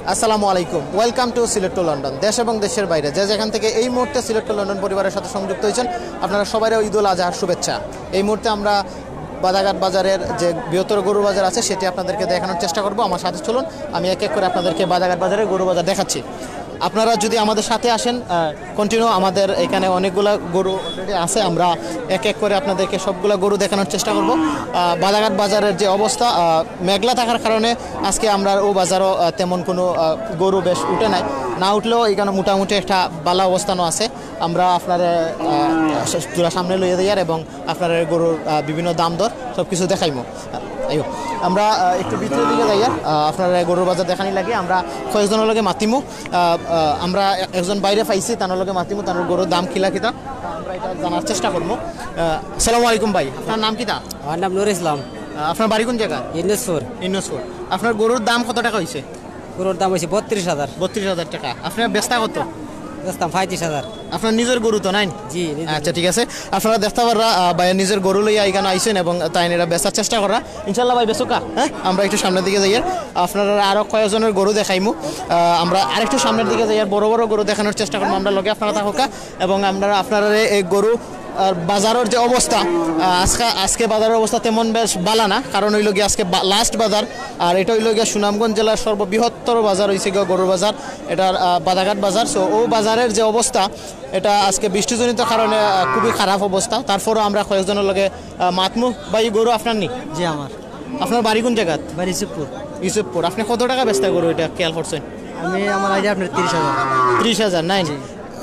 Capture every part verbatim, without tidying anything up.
আসসালামু আলাইকুম, welcome to Sylhet to London। দেশ এবং দেশের বাইরে যে যেখান থেকে এই মুহূর্তে Sylhet to London পরিবারের সাথে সংযুক্ত হয়েছেন, আপনারা সবাইরে ঈদ উল আজহার শুভেচ্ছা। এই মুহূর্তে আমরা বাদাঘাট বাজারের যে বৃহত্তর গরুর বাজার আছে, সেটি আপনাদেরকে দেখানোর চেষ্টা করব। আমার সাথে চলুন, আমি এক এক করে আপনাদেরকে বাদাঘাট বাজারের গরু বাজার দেখাচ্ছি। আপনারা যদি আমাদের সাথে আসেন, কন্টিনিউ আমাদের এখানে অনেকগুলা গরু already আছে, আমরা এক এক করে আপনাদেরকে সবগুলা গরু দেখানোর চেষ্টা করব। আহ, বাদাঘাট বাজারের যে অবস্থা, আহ, মেঘলা থাকার কারণে আজকে আমরা ও বাজারও, আহ, তেমন কোনো, আহ, গরু বেশ উঠে নাই। না উঠলেও এখানে মোটামুটি একটা ভালো অবস্থানও আছে। আমরা আপনারে, আহ, পুরা সামনে লইয়া যাইয়ার এবং আপনারে গরুর, আহ, বিভিন্ন দাম দর সব কিছু দেখাইমু। আহ, আইও, আমরা, আহ, একটু ভিতরের দিকে যাইয়ার, আহ, আপনারে গরুর বাজার দেখানি লাগে আমরা কয়েকজনের লগে মাতিমু। আহ, আহ, আমরা এ-, একজন বাইরে পাইছি, তার লগে মাতিমু, তার গরুর দাম কিলা কিতা, আমরা এটা জানার চেষ্টা করবো। আহ, আসসালামু আলাইকুম ভাই, আপনার নাম কিতা? আমার নাম নুর ইসলাম। আহ, আপনার বাড়ি কোন জায়গা? ইউনুসপুর। ইউনুসপুর। আপনার গরুর দাম কত টাকা হয়েছে? গরুর দাম হয়েছে বত্রিশ হাজার। বত্রিশ হাজার টাকা। আপনার বেচতা কত? বেচতাম পঁয়ত্রিশ হাজার। আপনার নিজের গরু তো নাই? জি, নিজের। আচ্ছা, ঠিক আছে। আপনারা দেখতে পাররা, আহ, ভাইয়া নিজের গরু লইয়া এখানে আইছেন এবং তাই এটা বেচার চেষ্টা করা। ইনশাল্লাহ ভাই, বেচুকা, হ্যাঁ? আমরা একটু সামনের দিকে যাইয়ার, আপনারা আরো কয়েকজনের গরু দেখাইমু। আহ, আমরা আরেকটু সামনের দিকে যাইয়ার, বড় বড় গরু দেখানোর চেষ্টা করবো আমরা লগে, আপনারা থাকুকা। এবং আমরা আপনারা এই গরু আর বাজারের যে অবস্থা, আহ, আজকে, আজকে বাজারের অবস্থা তেমন বেশ ভালা না, কারণ হইল গিয়া আজকে লাস্ট বাজার। আর এটা হইল গিয়া সুনামগঞ্জ জেলার সর্ববৃহত্তর বাজার হইছে গিয়া গরুর বাজার, এটার, আহ, বাদাঘাট বাজার। সো ও বাজারের যে অবস্থা, এটা আজকে বৃষ্টিজনিত কারণে, আহ, খুবই খারাপ অবস্থা। তারপরও আমরা কয়েকজনের লগে, আহ, মাতমু। ভাই, এই গরু আপনার নি? জি, আমার। আপনার বাড়ি কোন জায়গাত? বাড়ি ইউসুফপুর। ইউসুফপুর। আপনি কত টাকা বেচতা গরু এটা খেয়াল করছেন? আমি, আমার আইডিয়া আপনার ত্রিশ হাজার। ত্রিশ হাজার, নাই নি? জি।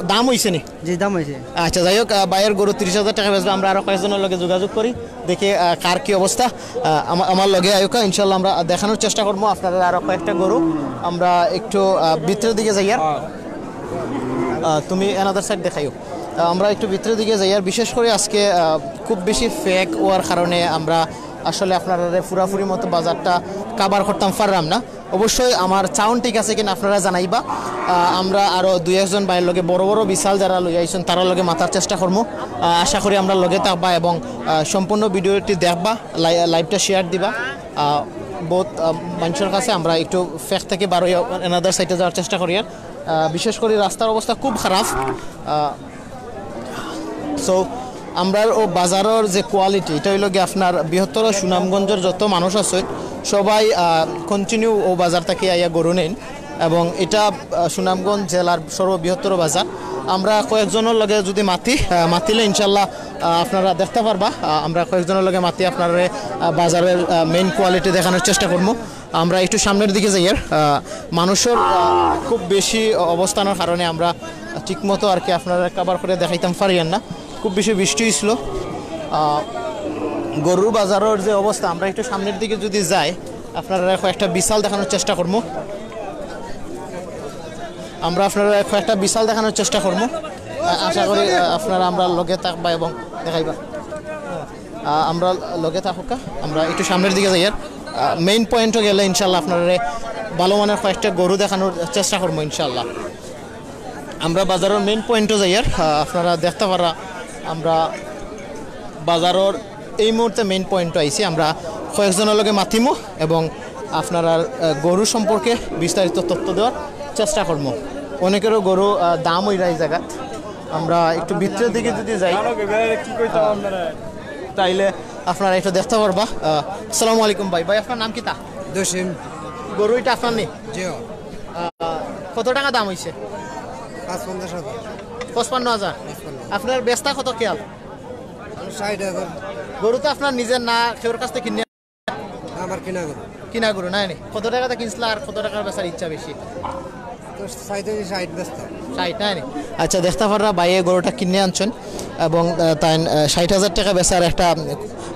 দাম হইছে নি? জি, দাম হইছে। আচ্ছা, যাই হোক, আহ, ভাইয়ের গরু ত্রিশ হাজার টাকা বেচবে। আমরা আরো কয়েকজনের লগে যোগাযোগ করি, দেখি, আহ, কার কি অবস্থা। আহ, আমা-, আমার লগে আইউক্কা, ইনশাল্লাহ আমরা দেখানোর চেষ্টা করবো আপনারা আরো কয়েকটা গরু। আমরা একটু, আহ, ভিতরের দিকে যাইয়ার। আহ, তুমি another side দেখাইও। আহ, আমরা একটু ভিতরের দিকে যাইয়ার, বিশেষ করে আজকে, আহ, খুব বেশি ফেক হওয়ার কারণে আমরা আসলে আপনারা পুরাপুরি মতো বাজারটা কভার করতাম পারলাম না। অবশ্যই আমার সাউন্ড ঠিক আছে কিনা আপনারা জানাইবা। আহ, আমরা আরো দুই একজন ভাইয়ের লগে, বড় বড় বিশাল যারা লইয়া আইছেন, তারার লগে মাতার চেষ্টা করমু। আহ, আশা করি আমরা লগে থাকবা এবং, আহ, সম্পূর্ণ ভিডিওটি দেখবা, লাই-, লাইভটা শেয়ার দিবা। আহ, বহুত, আহ, মানুষের কাছে আমরা একটু ফেক থেকে বারোই another side-এ যাওয়ার চেষ্টা করি। আর, আহ, বিশেষ করে রাস্তার অবস্থা খুব খারাপ। আহ, সো আমরার ও বাজারের যে কোয়ালিটি, এটা হইল গিয়া আপনার বৃহত্তর সুনামগঞ্জের যত মানুষ আছে, সবাই, আহ, কন্টিনিউ ও বাজার থেকে আইয়া গরু নেন এবং এটা, আহ, সুনামগঞ্জ জেলার সর্ববৃহত্তর বাজার। আমরা কয়েকজনের লগে যদি মাতি, আহ, মাতিলে ইনশাল্লাহ, আহ, আপনারা দেখতে পারবা। আহ, আমরা কয়েকজনের লগে মাতি আপনারা, আহ, বাজারের, আহ, মেইন কোয়ালিটি দেখানোর চেষ্টা করবো। আমরা একটু সামনের দিকে যাইয়ার, আহ, মানুষের, আহ, খুব বেশি অবস্থানের কারণে আমরা ঠিকমতো আর কি আপনারা কভার করে দেখাইতাম পারিয়ার না। খুব বেশি বৃষ্টি হইছিল। আহ, গরুর বাজারের যে অবস্থা, আমরা একটু সামনের দিকে যদি যাই, আপনারা কয়েকটা বিশাল দেখানোর চেষ্টা করবো। আমরা আপনারা কয়েকটা বিশাল দেখানোর চেষ্টা করবো। আহ, আশা করি, আহ, আপনারা আমরা লগে থাকবা এবং দেখাইবা। আহ, আমরা লগে থাকুকা, আমরা একটু সামনের দিকে যাইয়ার। আহ, মেইন পয়েন্টও গেলে ইনশাল্লাহ আপনারা ভালো মানের কয়েকটা গরু দেখানোর চেষ্টা করবো ইনশাল্লাহ। আমরা বাজারের মেইন পয়েন্টও যাইয়ার, আহ, আপনারা দেখতে পাররা আমরা বাজারের এই মুহূর্তে মেইন পয়েন্টও আইছি। আমরা কয়েকজনের লগে মাতিমু এবং আপনারা, আহ, গরু সম্পর্কে বিস্তারিত তথ্য দেওয়ার চেষ্টা করবো। অনেকেরও গরু, আহ, দাম হইরা এই জায়গাত। আমরা একটু ভিতরের দিকে যদি যাই, তাইলে আপনারা একটু দেখতে পারবা। আহ, আসসালামু আলাইকুম ভাই। ভাই, আপনার নাম কিতা? জসিম। গরু এটা আপনার নি? জি। আহ, কত টাকা দাম হইছে? পাঁচ পঞ্চাশ হাজার। পঁচপান্ন হাজার। পঁচপান্ন। আপনার বেচতা কত খেয়াল? ষাট হাজার। গরু তো আপনার নিজের না, কেউর কাছ থেকে কিনে? আমার কিনা গরু। কিনা গরু, নাই নি? কত টাকাতে কিনছিলা আর কত টাকার বেচার ইচ্ছা বেশি? তো চাইতে যে ষাট বেচতাম। ষাট, নাই নি? আচ্ছা, দেখতে পাররা ভাইয়ে গরুটা কিনে আনছেন এবং, আহ, তাই, আহ, ষাট হাজার টাকা বেচার একটা,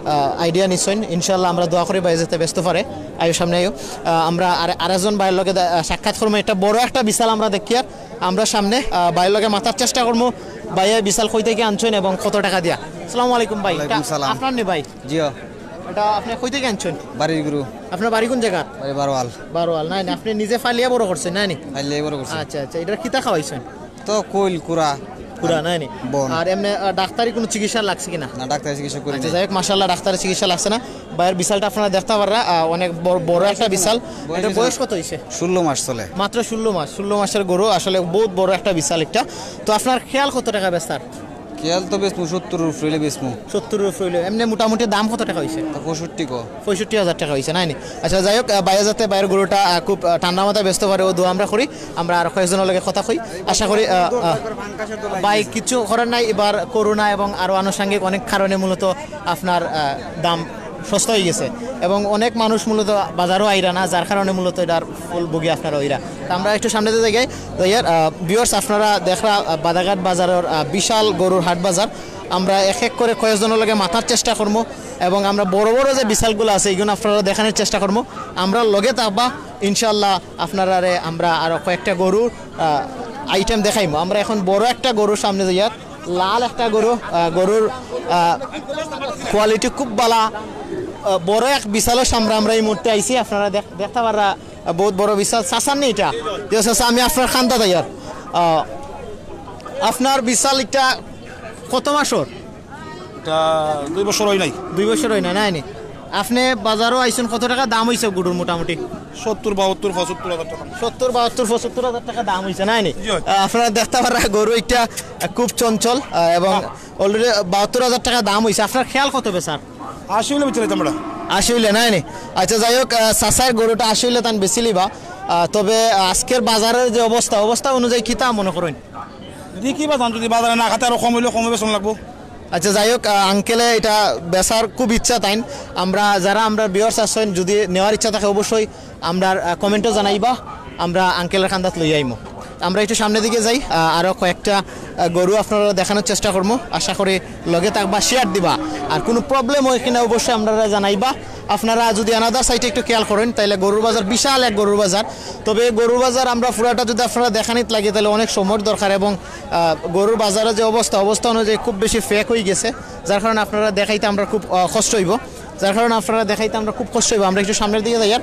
আহ, আইডিয়া নিছেন। ইনশাল্লাহ আমরা দোয়া করি ভাই যাতে বেচতে পারে। আইও সামনে আইও। আহ, আমরা আর, আরেকজন ভাইয়ের লগে দে-, আহ, সাক্ষাৎ করবো। একটা বড় একটা বিশাল আমরা দেখি আর আমরা সামনে, আহ, ভাইয়ের লগে মাতার চেষ্টা করবো। ভাইয়ে বিশাল কই থেকে আনছেন এবং কত টাকা দিয়া? আসসালামু আলাইকুম ভাই। ওয়ালাইকুম সালাম। আপনার নি ভাই? জি। এটা আপনি কই থেকে আনছেন? বাড়ির গরু। আপনার বাড়ি কোন জায়গা? বাড়ি বারোয়াল। বারোয়াল, নাই, নাই, আপনি নিজে ফালিয়া বড় করছেন, নাই নি? ফালিয়া বড় করছি। আচ্ছা, আচ্ছা, এটা কিতা খাওয়াইছেন? তো কুইল কুড়া। পুরা নায়নি? বন। আর এমনে, আহ, ডাক্তারি কুনু চিকিৎসা লাগছে কিনা? না, ডাক্তারি চিকিৎসা করি আচ্ছা, নাই। যাই হোক, মাশাআল্লাহ, ডাক্তারি চিকিৎসা লাগছে না। ভাইর বিশালটা আপনারা দেখতা পাররা, আহ, অনেক বড়, বড় একটা বিশাল। বয়স এটার হয়েছে বয়স কত? কত হইছে? ষোলো মাস চলে। মাত্র ষোলো মাস, ষোলো মাসের গরু, আসলে বহুত বড় একটা বিশাল একটা। তো আপনার খেয়াল কত টাকা বেচতার? খেয়াল তো বেচমু, সত্তর উপরে হইলে বেচমু। সত্তর উপরে হইলে। এমনি মোটামুটি দাম কত টাকা হইছে? তা পঁয়ষট্টি ক। পঁয়ষট্টি হাজার টাকা হইছে, নায়নি? আচ্ছা, যাই হোক, আহ, ভাইয়া যাতে ভাইর গরুটা, আহ, খুব, আহ, ঠান্ডা মাথায় বেচতে পারে, ও দোয়া আমরা করি। আমরা আরো কয়েকজনের লগে কথা কই, আশা করি। আহ, আহ, ভাই, কিছু করার নাই, এবার করোনা এবং আরো আনুষঙ্গিক অনেক কারণে মূলত আপনার, আহ, দাম সস্তা হয়ে গেছে এবং অনেক মানুষ মূলত বাজারও আইরা না, যার কারণে মূলত এটার ফুল ভুগি আপনারা ওইরা। তো আমরা একটু সামনে দিয়ে যাই, যাই আর, আহ, ভিউয়ার্স, আপনারা দেখরা, আহ, বাদাঘাট বাজারের, আহ, বিশাল গরুর হাট বাজার। আমরা এক এক করে কয়েকজনের লগে মাতার চেষ্টা করবো এবং আমরা বড় বড় যে বিশালগুলো আছে, এইগুলো আপনারা দেখানোর চেষ্টা করবো। আমরা লগে থাকবা, ইনশাল্লাহ আপনারারে আমরা আরো কয়েকটা গরুর, আহ, আইটেম দেখাইমু। আমরা এখন বড় একটা গরুর সামনে যাইয়ার, লাল একটা গরু, আহ, গরুর, আহ, কোয়ালিটি খুব ভালা। আহ, বড় এক বিশালর সামনে আমরা এই মুহূর্তে আইছি, আপনারা দেখ-, দেখতা পাররা, আহ, বহুত বড় বিশাল। চাচার নি এটা? যে চাচা, আমি আপনার কান্দাত যাইয়ার। আহ, আপনার বিশাল এটা কত মাসর? এটা দুই বছর হয় নাই। দুই বছর হয় না, নায়নি? আপনি বাজারও আইছেন, কত টাকা দাম হইছে গরুর মোটামুটি? সত্তর, বাহাত্তর, পঁচাত্তর হাজার টাকা। সত্তর, বাহাত্তর, পঁচাত্তর হাজার টাকা দাম হইছে, নায়নি? জি, হয়। আহ, আপনারা দেখতা পাররা গরু একটা, আহ, খুব চঞ্চল, আহ, এবং হ্যাঁ। Already বাহাত্তর হাজার টাকা দাম হইছে। আপনার খেয়াল কত বেচার? আশি হইলে বেচি লাইতাম আমরা। আশি হইলে, নায়নি? আচ্ছা, যাই হোক, আহ, চাচার গরুটা আশি হইলে তান বেচিলিবা। আহ, তবে আজকের বাজারের যে অবস্থা, অবস্থা অনুযায়ী কিতা মনে করেন? দেখি বা, যদি বাজারে না খাতে আরো কম হইলে কমে বেচন লাগবো। আচ্ছা, যাই হোক, আহ, আঙ্কেলে এটা বেচার খুব ইচ্ছা তাইন। আমরা যারা আমরা ভিউয়ার্স আছেন, যদি নেওয়ার ইচ্ছা থাকে অবশ্যই আমরার, আহ, কমেন্টও জানাইবা, আমরা আঙ্কেলের কান্দাত লই আইমু। আমরা একটু সামনের দিকে যাই, আহ, আরো কয়েকটা, আহ, গরু আপনারা দেখানোর চেষ্টা করবো। আশা করি লগে থাকবা, শেয়ার দিবা। আর কোনো প্রবলেম হয় কিনা অবশ্যই আপনারা জানাইবা। আপনারা যদি আনাদার সাইডে একটু খেয়াল করেন, তাইলে গরুর বাজার, বিশাল এক গরুর বাজার। তবে এই গরুর বাজার আমরা পুরাটা যদি আপনারা দেখানিত লাগে, তাহলে অনেক সময়ের দরকার এবং, আহ, গরুর বাজারে যে অবস্থা, অবস্থা অনুযায়ী খুব বেশি ফেক হয়ে গেছে, যার কারণে আপনারা দেখাইতে আমরা খুব, আহ, কষ্ট হইব। যার কারণে আপনারা দেখাইতে আমরা খুব কষ্ট হইব। আমরা একটু সামনের দিকে যাই আর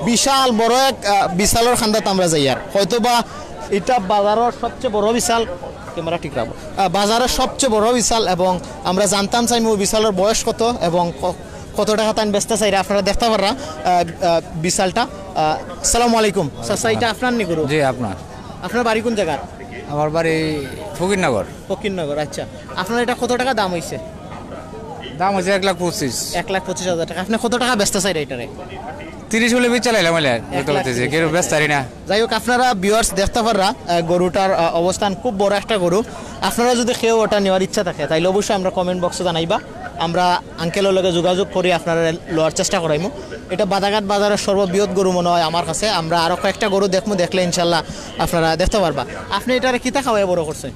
বিশাল বড় এক, আহ, বিশালর কান্দাত আমরা যাই আর হয়তো বা এটা বাজারের সবচেয়ে বড় বিশাল, ক্যামেরা ঠিক রাখবো, আহ, বাজারের সবচেয়ে বড় বিশাল এবং আমরা জানতাম চাইমু বিশালর বয়স কত এবং ক-, কত টাকা তাইন বেচতে চাইরা। আপনারা দেখতা পাররা, আহ, আহ, বিশালটা। আহ, আসসালামু আলাইকুম। চাচা, এটা আপনার নি গরু? জি, আপনার। আপনার বাড়ি কোন জায়গা? আমার বাড়ি ফকিরনগর। ফকিরনগর, আচ্ছা। আপনার এটা কত টাকা দাম হইছে? দাম হইছে এক লাখ পঁচিশ। এক লাখ পঁচিশ হাজার টাকা। আপনি কত টাকা বেচতে চাইরা এটারে? তিরিশ হলে বেচা লাইলাম, হলে এক লাখ তিরিশ। কেউ বেচতারি না। যাই হোক, আপনারা ভিউয়ার্স দেখতা পাররা, আহ, গরুটার, আহ, অবস্থান খুব বড় একটা গরু। আপনারা যদি কেউ ওটা নেওয়ার ইচ্ছা থাকে, তাইলে অবশ্যই আমরা কমেন্ট বক্সে জানাইবা। আমরা আঙ্কেলের লগে যোগাযোগ করি, আপনারা লওয়ার চেষ্টা করাইমু। এটা বাদাঘাট বাজারের সর্ববৃহৎ গরু মনে হয় আমার কাছে। আমরা আরো কয়েকটা গরু দেখমু, দেখলে ইনশাল্লাহ আপনারা দেখতে পারবা। আপনি এটারে কিতা খাওয়াই বড় করছেন?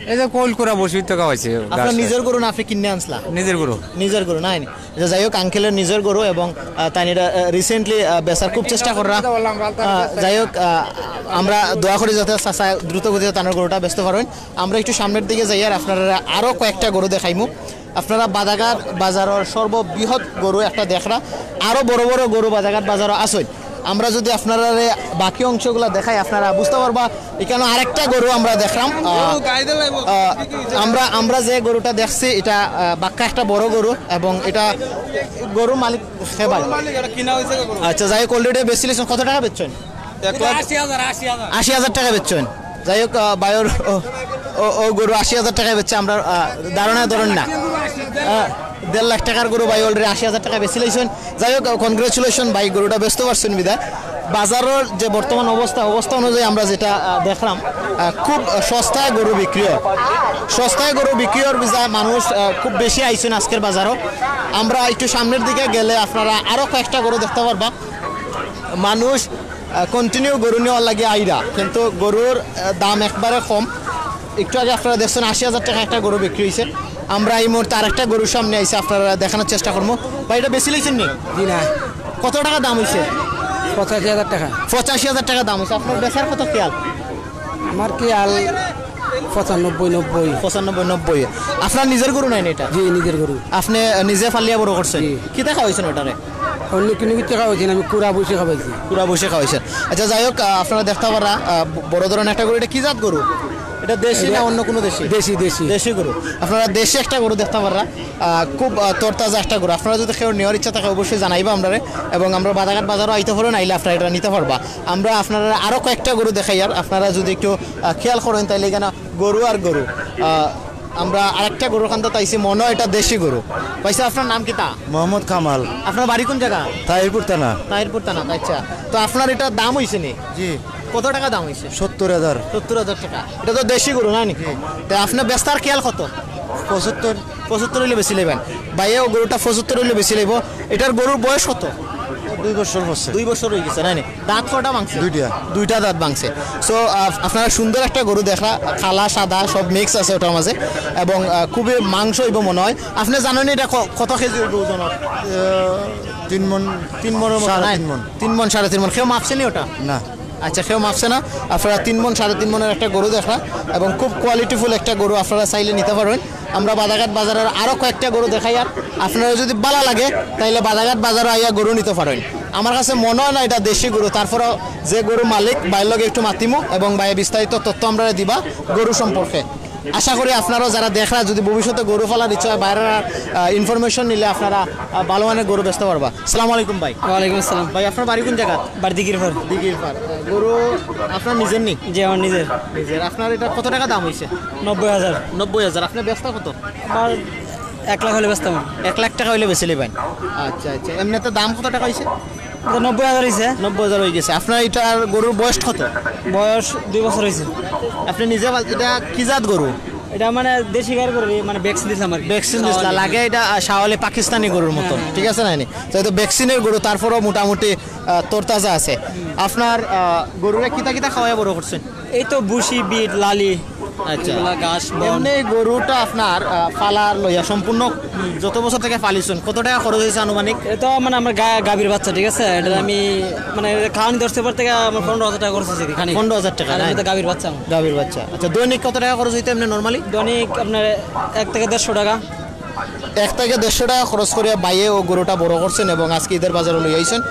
এই যে কোল করা বসে তো খাওয়াইছে, আপনার ঘাস। নিজের গরু না, আপনি কিনে আনছলা? নিজের গরু। নিজের গরু, নায়নি? যে যাই হোক, আঙ্কেলের নিজের গরু এবং, আহ, তাইন এটা, আহ, recently, আহ, বেচার খুব চেষ্টা কররা। আহ, যাই হোক, আহ, আমরা দোয়া করি যাতে চাচা দ্রুত গতিতে তানোর গরুটা বেচতে পারেন। আমরা একটু সামনের দিকে যাই আর আপনারা আরো কয়েকটা গরু দেখাইমু। আপনারা বাদাঘাট বাজারের সর্ববৃহৎ গরু একটা দেখরা, আরো বড় বড় গরু বাদাঘাট বাজারও আছে। আমরা যদি আপনারা বাকি অংশগুলা দেখাই, আপনারা বুঝতে পারবা। এখানে আরেকটা গরু আমরা দেখলাম। আহ, আহ, আমরা, আমরা যে গরুটা দেখছি, এটা, আহ, বাক্কা একটা বড় গরু এবং এটা গরু মালিক কে ভাই? আচ্ছা, যাই হোক, already বেচিলিছেন, কত টাকা বেচছেন? এক লাখ আশি হাজার, আশি হাজার। আশি হাজার টাকা বেচছেন। যাই হোক, আহ, ভাইর ও, ও, ও গরু আশি হাজার টাকা বেচছে, আমরা, আহ, ধারণা ধরেন না। আহ, দেড় লাখ টাকার গরু ভাই already আশি হাজার টাকা বেচিলিছেন। যাই হোক, congratulation ভাই, গরুটা বেচতে পারছেন বিদায়। বাজারের যে বর্তমান অবস্থা, অবস্থা অনুযায়ী আমরা যেটা, আহ, দেখলাম, আহ, খুব সস্তায় গরু বিক্রি হয়। সস্তায় গরু বিক্রি হওয়ার বিধায় মানুষ, আহ, খুব বেশি আইছেন আজকের বাজারও। আমরা একটু সামনের দিকে গেলে আপনারা আরো কয়েকটা গরু দেখতে পারবা। মানুষ, আহ, continue গরু নেওয়ার লাগি আইরা, কিন্তু গরুর, আহ, দাম একবারে কম। একটু আগে আপনারা দেখছেন আশি হাজার টাকা একটা গরু বিক্রি হয়েছে। আমরা এই মুহূর্তে আরেকটা গরুর সামনে আইছি, আপনারা দেখানোর চেষ্টা করবো। ভাই, এটা বেচিলিছেন নি? জি না। কত টাকা দাম হইছে? পঁচাশি হাজার টাকা। পঁচাশি হাজার টাকা দাম হইছে। আপনার বেচার কত খেয়াল? আমার খেয়াল পঁচানব্বই, নব্বই। পঁচানব্বই, নব্বই। আপনার নিজের গরু নায়নি এটা? জি, নিজের গরু। আপনি, আহ, নিজে ফালিয়া বড় করছেন? জি। কিতা খাওয়াইছেন ওটারে? অন্য কোনো কিছু খাওয়াইছি না, আমি কুড়া বসে খাওয়াইছি। কুড়া বসে খাওয়াইছেন। আচ্ছা, যাই হোক, আহ, আপনারা দেখতে পাররা, আহ, ব-, বড় ধরনের একটা গরু। এটা কি জাত গরু? এটা দেশি না অন্য কোনো দেশি? দেশি, দেশি। দেশি গরু। আপনারা দেশি একটা গরু দেখতা পাররা, আহ, খুব, আহ, তরতাজা একটা গরু। আপনারা যদি কেউ নেওয়ার ইচ্ছা থাকে, অবশ্যই জানাইবা আমরারে, এবং আমরা বাদাঘাট বাজারও আইতা পারইন, আইলে আপনারা এটা নিতা পারবা। আমরা আপনারারে আরো কয়েকটা গরু দেখাইয়ার, আপনারা যদি একটু, আহ, খেয়াল করইন, তাইলে এখানে গরু আর গরু। আহ, আমরা আরেকটা গরুর কান্দাত আইছি, মনো অয় এটা দেশি গরু। ভাইসাব, আপনার নাম কিতা? মোহাম্মদ কামাল। আপনার বাড়ি কোন জাগা? তাহিরপুর থানা। তাহিরপুর থানা, আচ্ছা। তো আপনার এটা দাম অইছে নি? জি। কত টাকা দাম অইছে? সত্তর হাজার। সত্তর হাজার টাকা। এটা তো দেশি গরু, না নি? জি। তে আপনে বেচতার খেয়াল কত? পঁচাত্তর। পঁচাত্তর অইলে বেচিলাইবা। ভাইয়ে, ও গরুটা পঁচাত্তর অইলে বেচিলাইবো। এটার গরুর বয়স কত? দুই বছর হচ্ছে। দুই বছর অই গেছে, না নি? দাঁত কয়টা ভাঙছে? দুইটা। দুইটা দাঁত ভাঙছে। So, আহ, আপনারা সুন্দর একটা গরু দেখরা, কালা সাদা সব mix আছে ওটার মাঝে, এবং, আহ, খুবই মাংস অইবো মনো অয়। আপনে জানইন নি এটা ক-, কত কেজি অইবো ওজন? আহ, তিন মণ। তিন মণর মতো, সাড়ে তিন মণ। তিন মণ, সাড়ে তিন মণ। কেউ মাপছে নি ওটা? না। আচ্ছা, কেউ মাপছে না। আপনারা তিন মণ, সাড়ে তিন মণর একটা গরু দেখরা, এবং খুব qualityful একটা গরু, আপনারা চাইলে নিতা পারইন। আমরা বাদাঘাট বাজারর আরো কয়েকটা গরু দেখাইয়ার, আপনারা যদি ভালা লাগে, তাইলে বাদাঘাট বাজারও আইয়া গরু নিতা পারইন। আমার কাছে মনো অয় না এটা দেশি গরু, তারপরও যে গরু মালিক, ভাইর লগে একটু মাতিমু এবং ভাইয়ে বিস্তারিত তথ্য আমরারে দিবা গরু সম্পর্কে। আশা করি আপনারাও যারা দেখরা, যদি ভবিষ্যতে গরু পালার ইচ্ছা অয়, ভাইরার, আহ, information নিলে আপনারা, আহ, ভালা মানের গরু বেচতা পারবা। আসসালামু আলাইকুম ভাই। ওয়ালাইকুম আসসালাম। ভাই, আপনার বাড়ি কোন জাগা? বাড়ি দিঘির পার। দিঘির পার। গরু আপনার নিজের নি? জি, আমার নিজের। নিজের। আপনার এটা কত টাকা দাম অইছে? নব্বই হাজার। নব্বই হাজার। আপনে বেচতা কত? আমার এক লাখ অইলে বেচতাম। এক লাখ টাকা অইলে বেচিলাইবা। আচ্ছা, আচ্ছা। এমনে তো দাম কত টাকা অইছে? এটা নব্বই হাজার অইছে। নব্বই হাজার অই গেছে। আপনার এটার গরুর বয়স কত? বয়স দুই বছর অইছে। আপনে নিজে পাল-, এটা কি জাত গরু? এটা মানে দেশি গাই গরু, মানে vaccine দিছিলাম আর কি। Vaccine দিছিলা, শাওয়াল। লাগে এটা, আহ, শাওয়ালি পাকিস্তানি গরুর মতন, হ্যাঁ, হ্যাঁ। ঠিক আছে না নি? তো এটা vaccineর গরু, তারপরও মোটামুটি, আহ, তরতাজা আছে। আপনার, আহ, গরুরে কিতা কিতা খাওয়াইয়া বড় করছেন? এই তো ভুসি, বিট, লালি, আচ্ছা। এগুলা ঘাস, বন। এমনে এই গরুটা আপনার, আহ, পালার লইয়া সম্পূর্ণ যত বছর থেকে পালিছইন, কত টাকা খরচ অইছে আনুমানিক? এটা তো মানে আমার গা-, গাভীর বাচ্চা, ঠিক আছে? এটা আমি মানে খাওয়ানি ধরতে পারতে গিয়ে আমার পনেরো হাজার টাকা খরচ অইছে কি খানি। পনেরো হাজার টাকা, আর না? এটা গাভীর বাচ্চা আমার। গাভীর বাচ্চা। আচ্ছা, দৈনিক কত টাকা খরচ অইতো এমনে normally? দৈনিক আপনার এক থেকে দেড়শো টাকা। এক থেকে দেড়শো টাকা খরচ করিয়া ভাইয়ে ও গরুটা বড় করছইন এবং আজকে ঈদের বাজারো লইয়া আইছইন।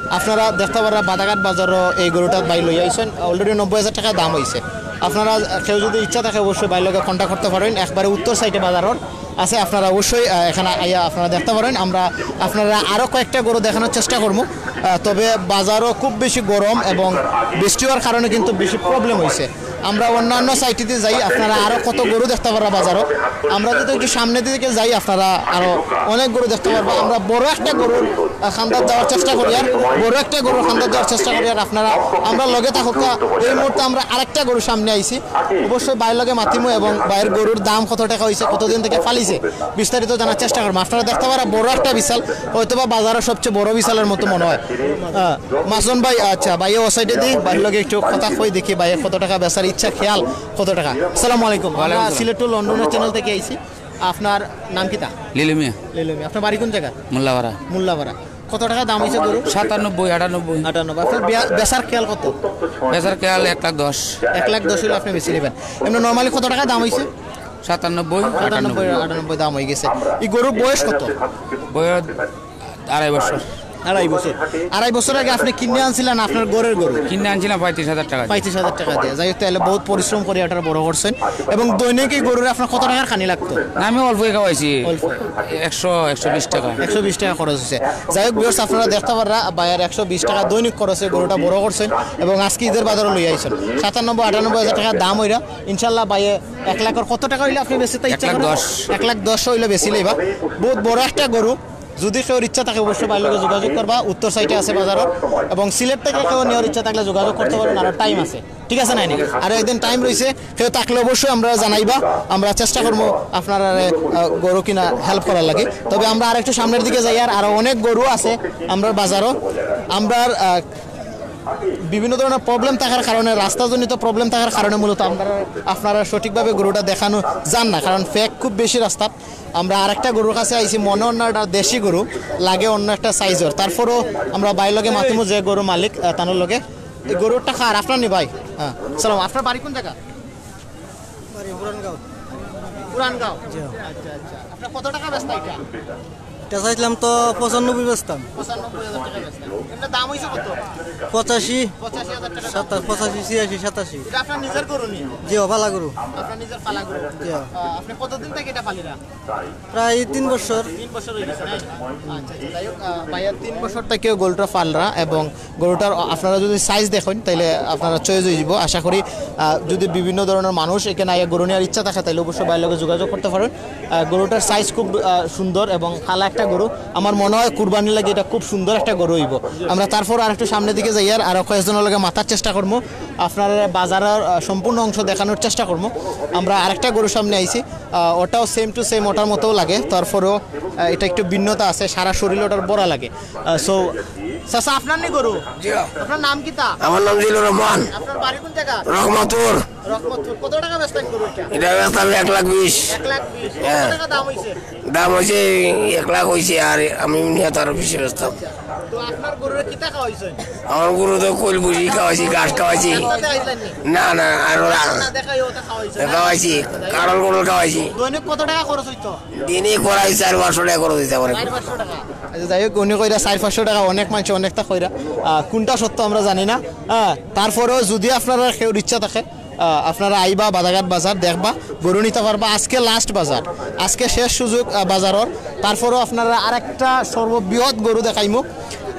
আপনারা দেখতা পাররা বাদাঘাট বাজারো এই গরুটা ভাই লইয়া আইছইন, already নব্বই হাজার টাকা দাম অইছে। আপনারা কেউ যদি ইচ্ছা থাকে অবশ্যই ভাইর লগে contact করতা পারইন, একবারে উত্তর side-এ বাজারর আছে, আপনারা অবশ্যই, আহ, এখানে আইয়া আপনারা দেখতা পারইন। আমরা আপনারারে আরো কয়েকটা গরু দেখানোর চেষ্টা করমু, আহ, তবে বাজারও খুব বেশি গরম এবং বৃষ্টি অওয়ার কারণে কিন্তু বেশি problem অইছে। আমরা অন্যান্য side-এ যাই, আপনারা আরো কত গরু দেখতা পাররা বাজারো। আমরা যদি একটু সামনের দিকে যাই, আপনারা আরো অনেক গরু দেখতা পারবা। আমরা বড় একটা গরুর, আহ, কান্দাত যাওয়ার চেষ্টা করিয়ার, বড় একটা গরুর কান্দাত যাওয়ার চেষ্টা করিয়ার, আপনারা আমরার লগে থাকুক্কা। এই মুহূর্তে আমরা আরেকটা গরুর সামনে আইছি, অবশ্যই ভাইর লগে মাতিমু এবং ভাইর গরুর দাম কত টাকা অইছে, কতদিন থেকে পালিছে, বিস্তারিত জানার চেষ্টা করমু। আপনারা দেখতা পাররা বড় একটা বিশাল, হয়তোবা বাজারর সবচেয়ে বড় বিশালর মতো মনো অয়। আহ, মাসুম ভাই, আচ্ছা, ভাইয়ে ও side-এ দি, ভাইর লগে একটু কথা কই দেখি, ভাইয়ে কত টাকা বেচার ইচ্ছা, খেয়াল কত টাকা। আসসালামু আলাইকুম। আমরা ওয়ালাইকুম আসসালাম। সিলেট টু লন্ডনের channel থেকে আইছি। আপনার নাম কিতা? লিলু মিয়া। লিলু মিয়া। আপনার বাড়ি কোন জাগা? মোল্লাপাড়া। মোল্লাপাড়া। কত টাকা দাম অইছে গরু? সাতানব্বই, আটানব্বই। আটানব্বই। আপনার বিয়া-, বেচার খেয়াল কত? বেচার খেয়াল এক লাখ দশ। এক লাখ দশ অইলে আপনে বেচিলাইবা। এমনে normally কত টাকা দাম অইছে? সাতানব্বই, সাতানব্বই, আটানব্বই। আটানব্বই দাম অই গেছে। এই গরুর বয়স কত? বয়স আড়াই বছর। আড়াই বছর। আড়াই বছর আগে আপনে কিনে আনছিলেন আপনার ঘরের গরু? কিনে আনছিলাম পঁয়ত্রিশ হাজার টাকা দিয়া। পঁয়ত্রিশ হাজার টাকা দিয়া। যাই হোক, তাইলে বহুত পরিশ্রম করি এটা বড় করছেন। এবং দৈনিক এই গরুরে আপনার কত টাকার খানি লাগতো? না, আমি অল্পই খাওয়াইছি। অল্প। একশো, একশো বিশ টাকা। একশো বিশ টাকা খরচ অইছে। যাই হোক, viewers, আপনারা দেখতা পাররা, ভাইয়ার একশো বিশ টাকা দৈনিক খরচে গরুটা বড় করছেন এবং আজকে ঈদের বাজারো লইয়া আইছইন। সাতানব্বই, আটানব্বই হাজার টাকা দাম অইরা, ইনশাল্লাহ ভাইয়ে এক লাখর কত টাকা অইলে আপনে বেচতা ইচ্ছা করেন? এক লাখ দশ। এক লাখ দশ অইলে বেচিলাইবা। বহুত বড় একটা গরু। যদি কেউর ইচ্ছা থাকে, অবশ্যই ভাইর লগে যোগাযোগ করবা। উত্তর side-এ আছে বাজারর। এবং সিলেট থেকে কেউ নেওয়ার ইচ্ছা থাকলে যোগাযোগ করতা পারইন, আরো time আছে, ঠিক আছে না নি? আরো একদিন time রইছে, কেউ থাকলে অবশ্যই আমরারে জানাইবা, আমরা চেষ্টা করমু আপনারারে, আহ, গরু কিনা help করার লাগি। তবে আমরা আরেকটু সামনের দিকে যাইয়ার, আরো অনেক গরু আছে আমরার বাজারো। আমরার, আহ, বিভিন্ন ধরনের problem থাকার কারণে, রাস্তাজনিত problem থাকার কারণে মূলত আমরা, আপনারা সঠিকভাবে গরুটা দেখানো যার না, কারণ pack খুব বেশি রাস্তাত। আমরা আরেকটা গরুর কাছে আইছি, মনো অয় না এটা দেশি গরু, লাগে অন্য একটা size-র। তারপরও আমরা ভাইর লগে মাতিমু যে গরুর মালিক, আহ, তানর লগে। এই গরুটা কার, আপনার নি ভাই? হ্যাঁ। সালাম, আপনার বাড়ি কোন জাগা? বাড়ি পুরানগাঁও। পুরানগাঁও? জি। আচ্ছা, আচ্ছা। আপনার কত টাকা বেচতা এটা? এটা চাইছিলাম তো পঁচানব্বই বেচতাম। পঁচানব্বই হাজার টাকা বেচলেন। এটা দাম হয়েছে কত? পঁচাশি। পঁচাশি হাজার টাকা দাম। সাতাশ, পঁচাশি, ছিয়াশি, সাতাশি। এটা আপনার নিজের গরু নি? জি, ও ভালা গরু। আপনার নিজের পালা গরু। জি। আহ, আপনি কতদিন থেকে এটা পালিরা? প্রায় তিন বছর। তিন বছর হয়ে গেছে, তাই? আচ্ছা, আচ্ছা, যাই হোক, আহ, ভাইয়া তিন বছর থেকে গরুটা পালরা এবং গরুটার আপনারা যদি সাইজ দেখেন, তাহলে আপনারা চয়েস হয়ে যাব। আশা করি, আহ, যদি বিভিন্ন ধরনের মানুষ এখানে আইয়া গরু নেওয়ার ইচ্ছা থাকে, তাহলে অবশ্যই ভাইয়ের লগে যোগাযোগ করতে পারেন। আহ, গরুটার সাইজ খুব, আহ, সুন্দর এবং কালা একটা গরু। আমার মনে হয় কুরবানির লাগি এটা খুব সুন্দর একটা গরু হইব। আমরা তারপর আর একটু সামনের দিকে যাই, আর আরো কয়েকজনের লগে মাতার চেষ্টা করবো, আপনারা বাজারের, আহ, সম্পূর্ণ অংশ দেখানোর চেষ্টা করবো। আমরা আরেকটা গরু সামনে আইছি, আহ, ওটাও সেম টু সেম, ওটার মতোও লাগে, তারপরেও, আহ, এটা একটু ভিন্নতা আছে, সারা শরীর ওটার বড়া লাগে। সো চাচা, আপনার নি গরু? জি। আপনার নাম কিতা? আমার নাম জিল্লুর রহমান। আপনার বাড়ি কোন জায়গা? রহমতপুর। রহমতপুর। কত টাকা বেচলেন গরু এটা? এটা বেচলাম এক লাখ বিশ। এক লাখ বিশ। হ্যাঁ। কত টাকা দাম হয়েছে? দাম হয়েছে, এক লাখ হয়েছে, আর আমি নিয়ে তো আরো বেশি বেচতাম। তো আপনার গরুরে কিতা খাওয়াইছেন? আমার গরু তো কোল বুঝি খাওয়াইছি, ঘাস খাওয়াইছি। আপনার দেখাইলেন নি? না, না, আর ওরা না দেখাই ওটা খাওয়াইছেন? খাওয়াইছি, কারল গরু খাওয়াইছি। দৈনিক কত টাকা খরচ হইতো? দিনে করাই চার পাঁচশো টাকা করে দিতে পারে। চার পাঁচশো টাকা। আচ্ছা, যাই হোক, উনি কইরা চার পাঁচশো টাকা, অনেক মানুষ অনেকটা কইরা। আহ, কোনটা সত্য আমরা জানি না। হ্যাঁ, তারপরেও যদি আপনারা কেউর ইচ্ছা থাকে, আহ, আপনারা আইবা বাদাঘাট বাজার, দেখবা, গরু নিতে পারবা। আজকে লাস্ট বাজার, আজকে শেষ সুযোগ, আহ, বাজারর। তারপরেও আপনারা আরেকটা সর্ববৃহৎ গরু দেখাইমু,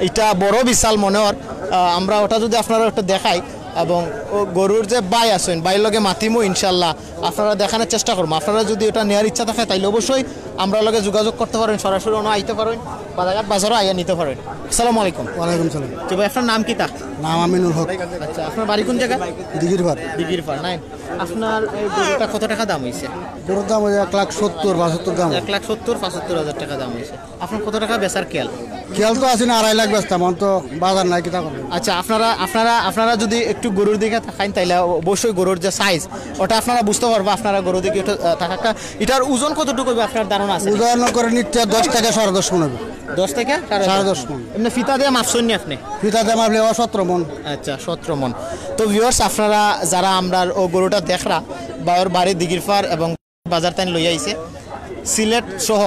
এটা বড় বিশাল মনে হয়। আহ, আমরা ওটা যদি আপনারা একটু দেখাই, এবং ও গরুর যে ভাই আছেন, ভাইর লগে মাতিমু ইনশাল্লাহ, আপনারা দেখানোর চেষ্টা করবো। আপনারা যদি ওটা নেওয়ার ইচ্ছা থাকে, তাইলে অবশ্যই আমরা লগে যোগাযোগ করতে পারেন, সরাসরি ওনা আইতে পারেন, বাদাঘাট বাজারও আইয়া নিতে পারেন। আসসালামু আলাইকুম। ওয়ালাইকুম সালাম। তো ভাই, আপনার নাম কিতা? নাম আমিনুল হক। আচ্ছা, আপনার বাড়ি কোন জায়গা? দিঘির পার। দিঘির পার, নাই? আপনার এই গরুটা কত টাকা দাম হয়েছে? গরুর দাম হয়েছে এক লাখ সত্তর, পঁচাত্তর দাম। এক লাখ সত্তর, পঁচাত্তর হাজার টাকা দাম হয়েছে। আপনার কত টাকা বেচার খেয়াল? খেয়াল তো আছে না, আড়াই লাখ বেচতাম, অন তো বাজার নাই, কিতা করবো? আচ্ছা, আপনারা আপনারা আপনারা যদি একটু গরুর দিকে তাকাইন, তাইলে অবশ্যই গরুর যে সাইজ, ওটা আপনারা বুঝতে পারবো। আপনারা গরুর দিকে একটু, আহ, তাকাক্কা। এটার ওজন কতটুকু হবে আপনার ধারণা আছে? উদাহরণ করে নিচ্ছে দশ থেকে সাড়ে দশ মন হবে। দশ থেকে সাড়ে সাড়ে দশ? দশ মন। এমনি ফিতা দিয়ে মাপছেন নি আপনি? ফিতা দাম আপনি সতেরো মন। আচ্ছা, সতেরো মন। তো ভিউয়ার্স, আপনারা যারা আমরার ও গরুটা দেখরা, ভাইর বাড়ি দিঘির পার এবং বাজার তাইন লইয়া আইছে সিলেট সহ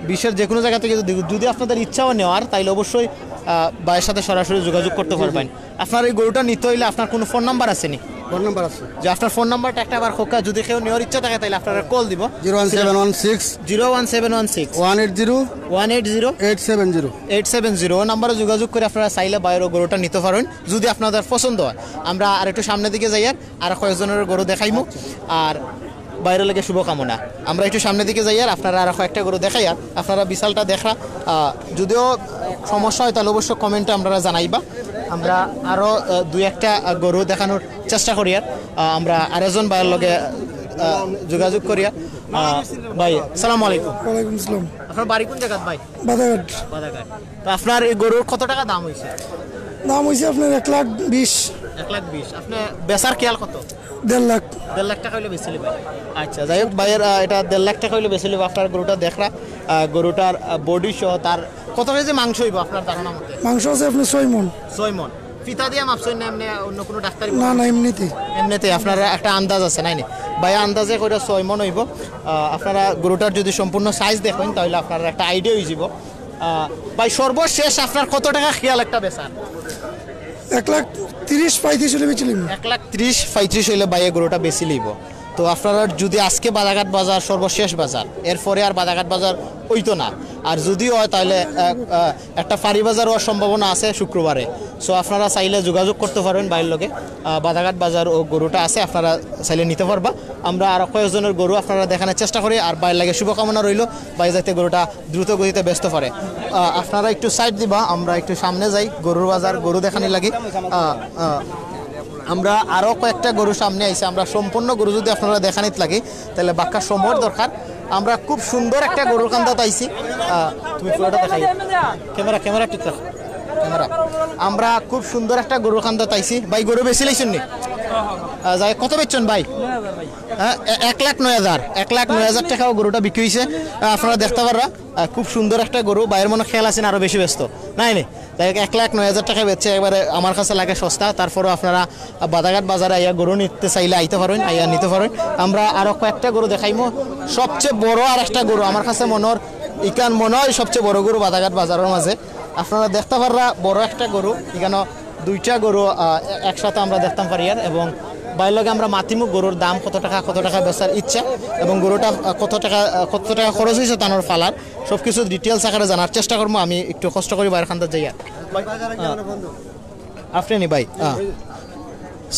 বিশ্বের যে কোনো জায়গা থেকে যদি যদি আপনাদের ইচ্ছাও নেওয়ার, তাইলে অবশ্যই, আহ, ভাইয়ের সাথে সরাসরি যোগাযোগ করতে পারবেন। আপনার এই গরুটা নিতে হইলে আপনার কোনো ফোন নাম্বার আছে নি? ফোন নাম্বার আছে। যে আপনার ফোন নাম্বারটা একটা আবার খোকা, যদি কেউ নেওয়ার ইচ্ছা থাকে, তাইলে আপনারা কল দিব। Zero one seven one six zero one seven one six one eight zero one eight zero eight seven zero. Eight seven zero নাম্বারে যোগাযোগ করে আপনারা চাইলে ভাইর গরুটা নিতে পারেন, যদি আপনাদের পছন্দ হয়। আমরা আর একটু সামনের দিকে যাই, আর আর কয়েকজনের গরু দেখাইমু। আর ভাইর লগে শুভকামনা। আমরা একটু সামনের দিকে যাই, আর আপনারা আর কয়েকটা গরু দেখাই, আর আপনারা বিশালটা দেখরা। আহ, যদিও সমস্যা হয়, তাহলে অবশ্য কমেন্টে আপনারা জানাইবা। আমরা আরও, আহ, দুই একটা, আহ, গরু দেখানোর চেষ্টা করি। আর, আহ, আমরা আরেকজন ভাইর লগে, আহ, যোগাযোগ করি। আহ, ভাই, সালাম আলাইকুম। ওয়ালাইকুম আসসালাম। আপনার বাড়ি কোন জায়গাত ভাই? বাদাঘাট। বাদাঘাট। তো আপনার এই গরুর কত টাকা দাম হয়েছে? দাম হয়েছে আপনার এক লাখ বিশ। এক লাখ বিশ। আপনি বেচার খেয়াল কত? দেড় লাখ। দেড় লাখ টাকা হইলে বেশি লিবা। আচ্ছা, যাই হোক, ভাইয়ের, আহ, এটা দেড় লাখ টাকা হইলে বেশি লিবা। আপনার গরুটা দেখরা, আহ, গরুটার, আহ, বডি সহ তার কত কেজি মাংস হইব আপনার ধারণা মতে? মাংস আছে আপনি ছয় মন। ছয় মন। ফিতা দিয়ে মাপছেন না এমনি অন্য কোনো ডাক্তারি? না, না, এমনিতেই। এমনিতে আপনার একটা আন্দাজ আছে, নাই নি? ভাই আন্দাজে করে ছয় মন হইব। আহ, আপনারা গরুটার যদি সম্পূর্ণ সাইজ দেখেন, তাহলে আপনারা একটা আইডিয়া হয়ে যাব। আহ, ভাই, সর্বশেষ আপনার কত টাকা খেয়াল একটা বেচার? এক লাখ তিরিশ পঁয়ত্রিশ হলে বেচে নিবি। এক লাখ তিরিশ পঁয়ত্রিশ হইলে ভাইয়ে গরুটা বেশি লইব। তো আপনারা যদি আজকে বাদাঘাট বাজার সর্বশেষ বাজার, এরপরে আর বাদাঘাট বাজার হইতো না। আর যদি হয়, তাহলে, আহ, আহ, একটা ফাড়ি বাজার হওয়ার সম্ভাবনা আছে শুক্রবারে। সো আপনারা চাইলে যোগাযোগ করতে পারবেন ভাইর লগে। আহ, বাদাঘাট বাজার ও গরুটা আছে, আপনারা চাইলে নিতে পারবা। আমরা আরো কয়েকজনের গরু আপনারা দেখানোর চেষ্টা করি, আর ভাইর লগে শুভকামনা রইল, ভাই যাতে গরুটা দ্রুত গতিতে বেচতে পারে। আহ, আপনারা একটু সাইড দিবা, আমরা একটু সামনে যাই, গরুর বাজার, গরু দেখানি লাগি। আহ, আহ, আমরা আরো কয়েকটা গরু সামনে আইছে, আমরা সম্পূর্ণ গরু যদি আপনারা দেখানিত লাগি, তাহলে বাক্কা সময়ের দরকার। আমরা খুব সুন্দর একটা গরুর কান্দাত আইছি। আহ, তুমি পুরোটা দেখাই, ক্যামেরা, ক্যামেরা ঠিক রাখো, ক্যামেরা। আমরা খুব সুন্দর একটা গরুর কান্দাত আইছি। ভাই, গরু বেশি লাইছেন নি? আহ, যাই, কত বেচছেন ভাই? হ্যাঁ, এ-, এক লাখ নয় হাজার, এক লাখ নয় হাজার টাকাও গরুটা বিক্রি হইছে। আহ, আপনারা দেখতে পাররা, আহ, খুব সুন্দর একটা গরু, ভাইয়ের মনে খেয়াল আছে না আরো বেশি ব্যস্ত, নাই নি? যাই হোক, এক লাখ নয় হাজার টাকা বেচছে, একবারে আমার কাছে লাগে সস্তা। তারপরও আপনারা, আহ, বাদাঘাট বাজারে আইয়া গরু নিতে চাইলে আইতে পারেন, আইয়া নিতে পারেন। আমরা আরো কয়েকটা গরু দেখাইমু। সবচেয়ে বড় আর একটা গরু আমার কাছে মনে হয় ইখান মনে হয় সবচেয়ে বড় গরু বাদাঘাট বাজারর মাঝে। আপনারা দেখতা পাররা বড় একটা গরু, ইখানো দুইটা গরু, আহ, এ-, একসাথে আমরা দেখতাম পারি আর, এবং ভাইর লগে আমরা মাতিমু গরুর দাম কত টাকা, কত টাকা বেচার ইচ্ছা, এবং গরুটা, আহ, কত টাকা, আহ, কত টাকা খরচ অইছে তানর ফালার, সবকিছু details আকারে জানার চেষ্টা করমু। আমি একটু কষ্ট করি ভাইর কান্দাত যাইয়ার। আপনি নি ভাই? হ্যাঁ।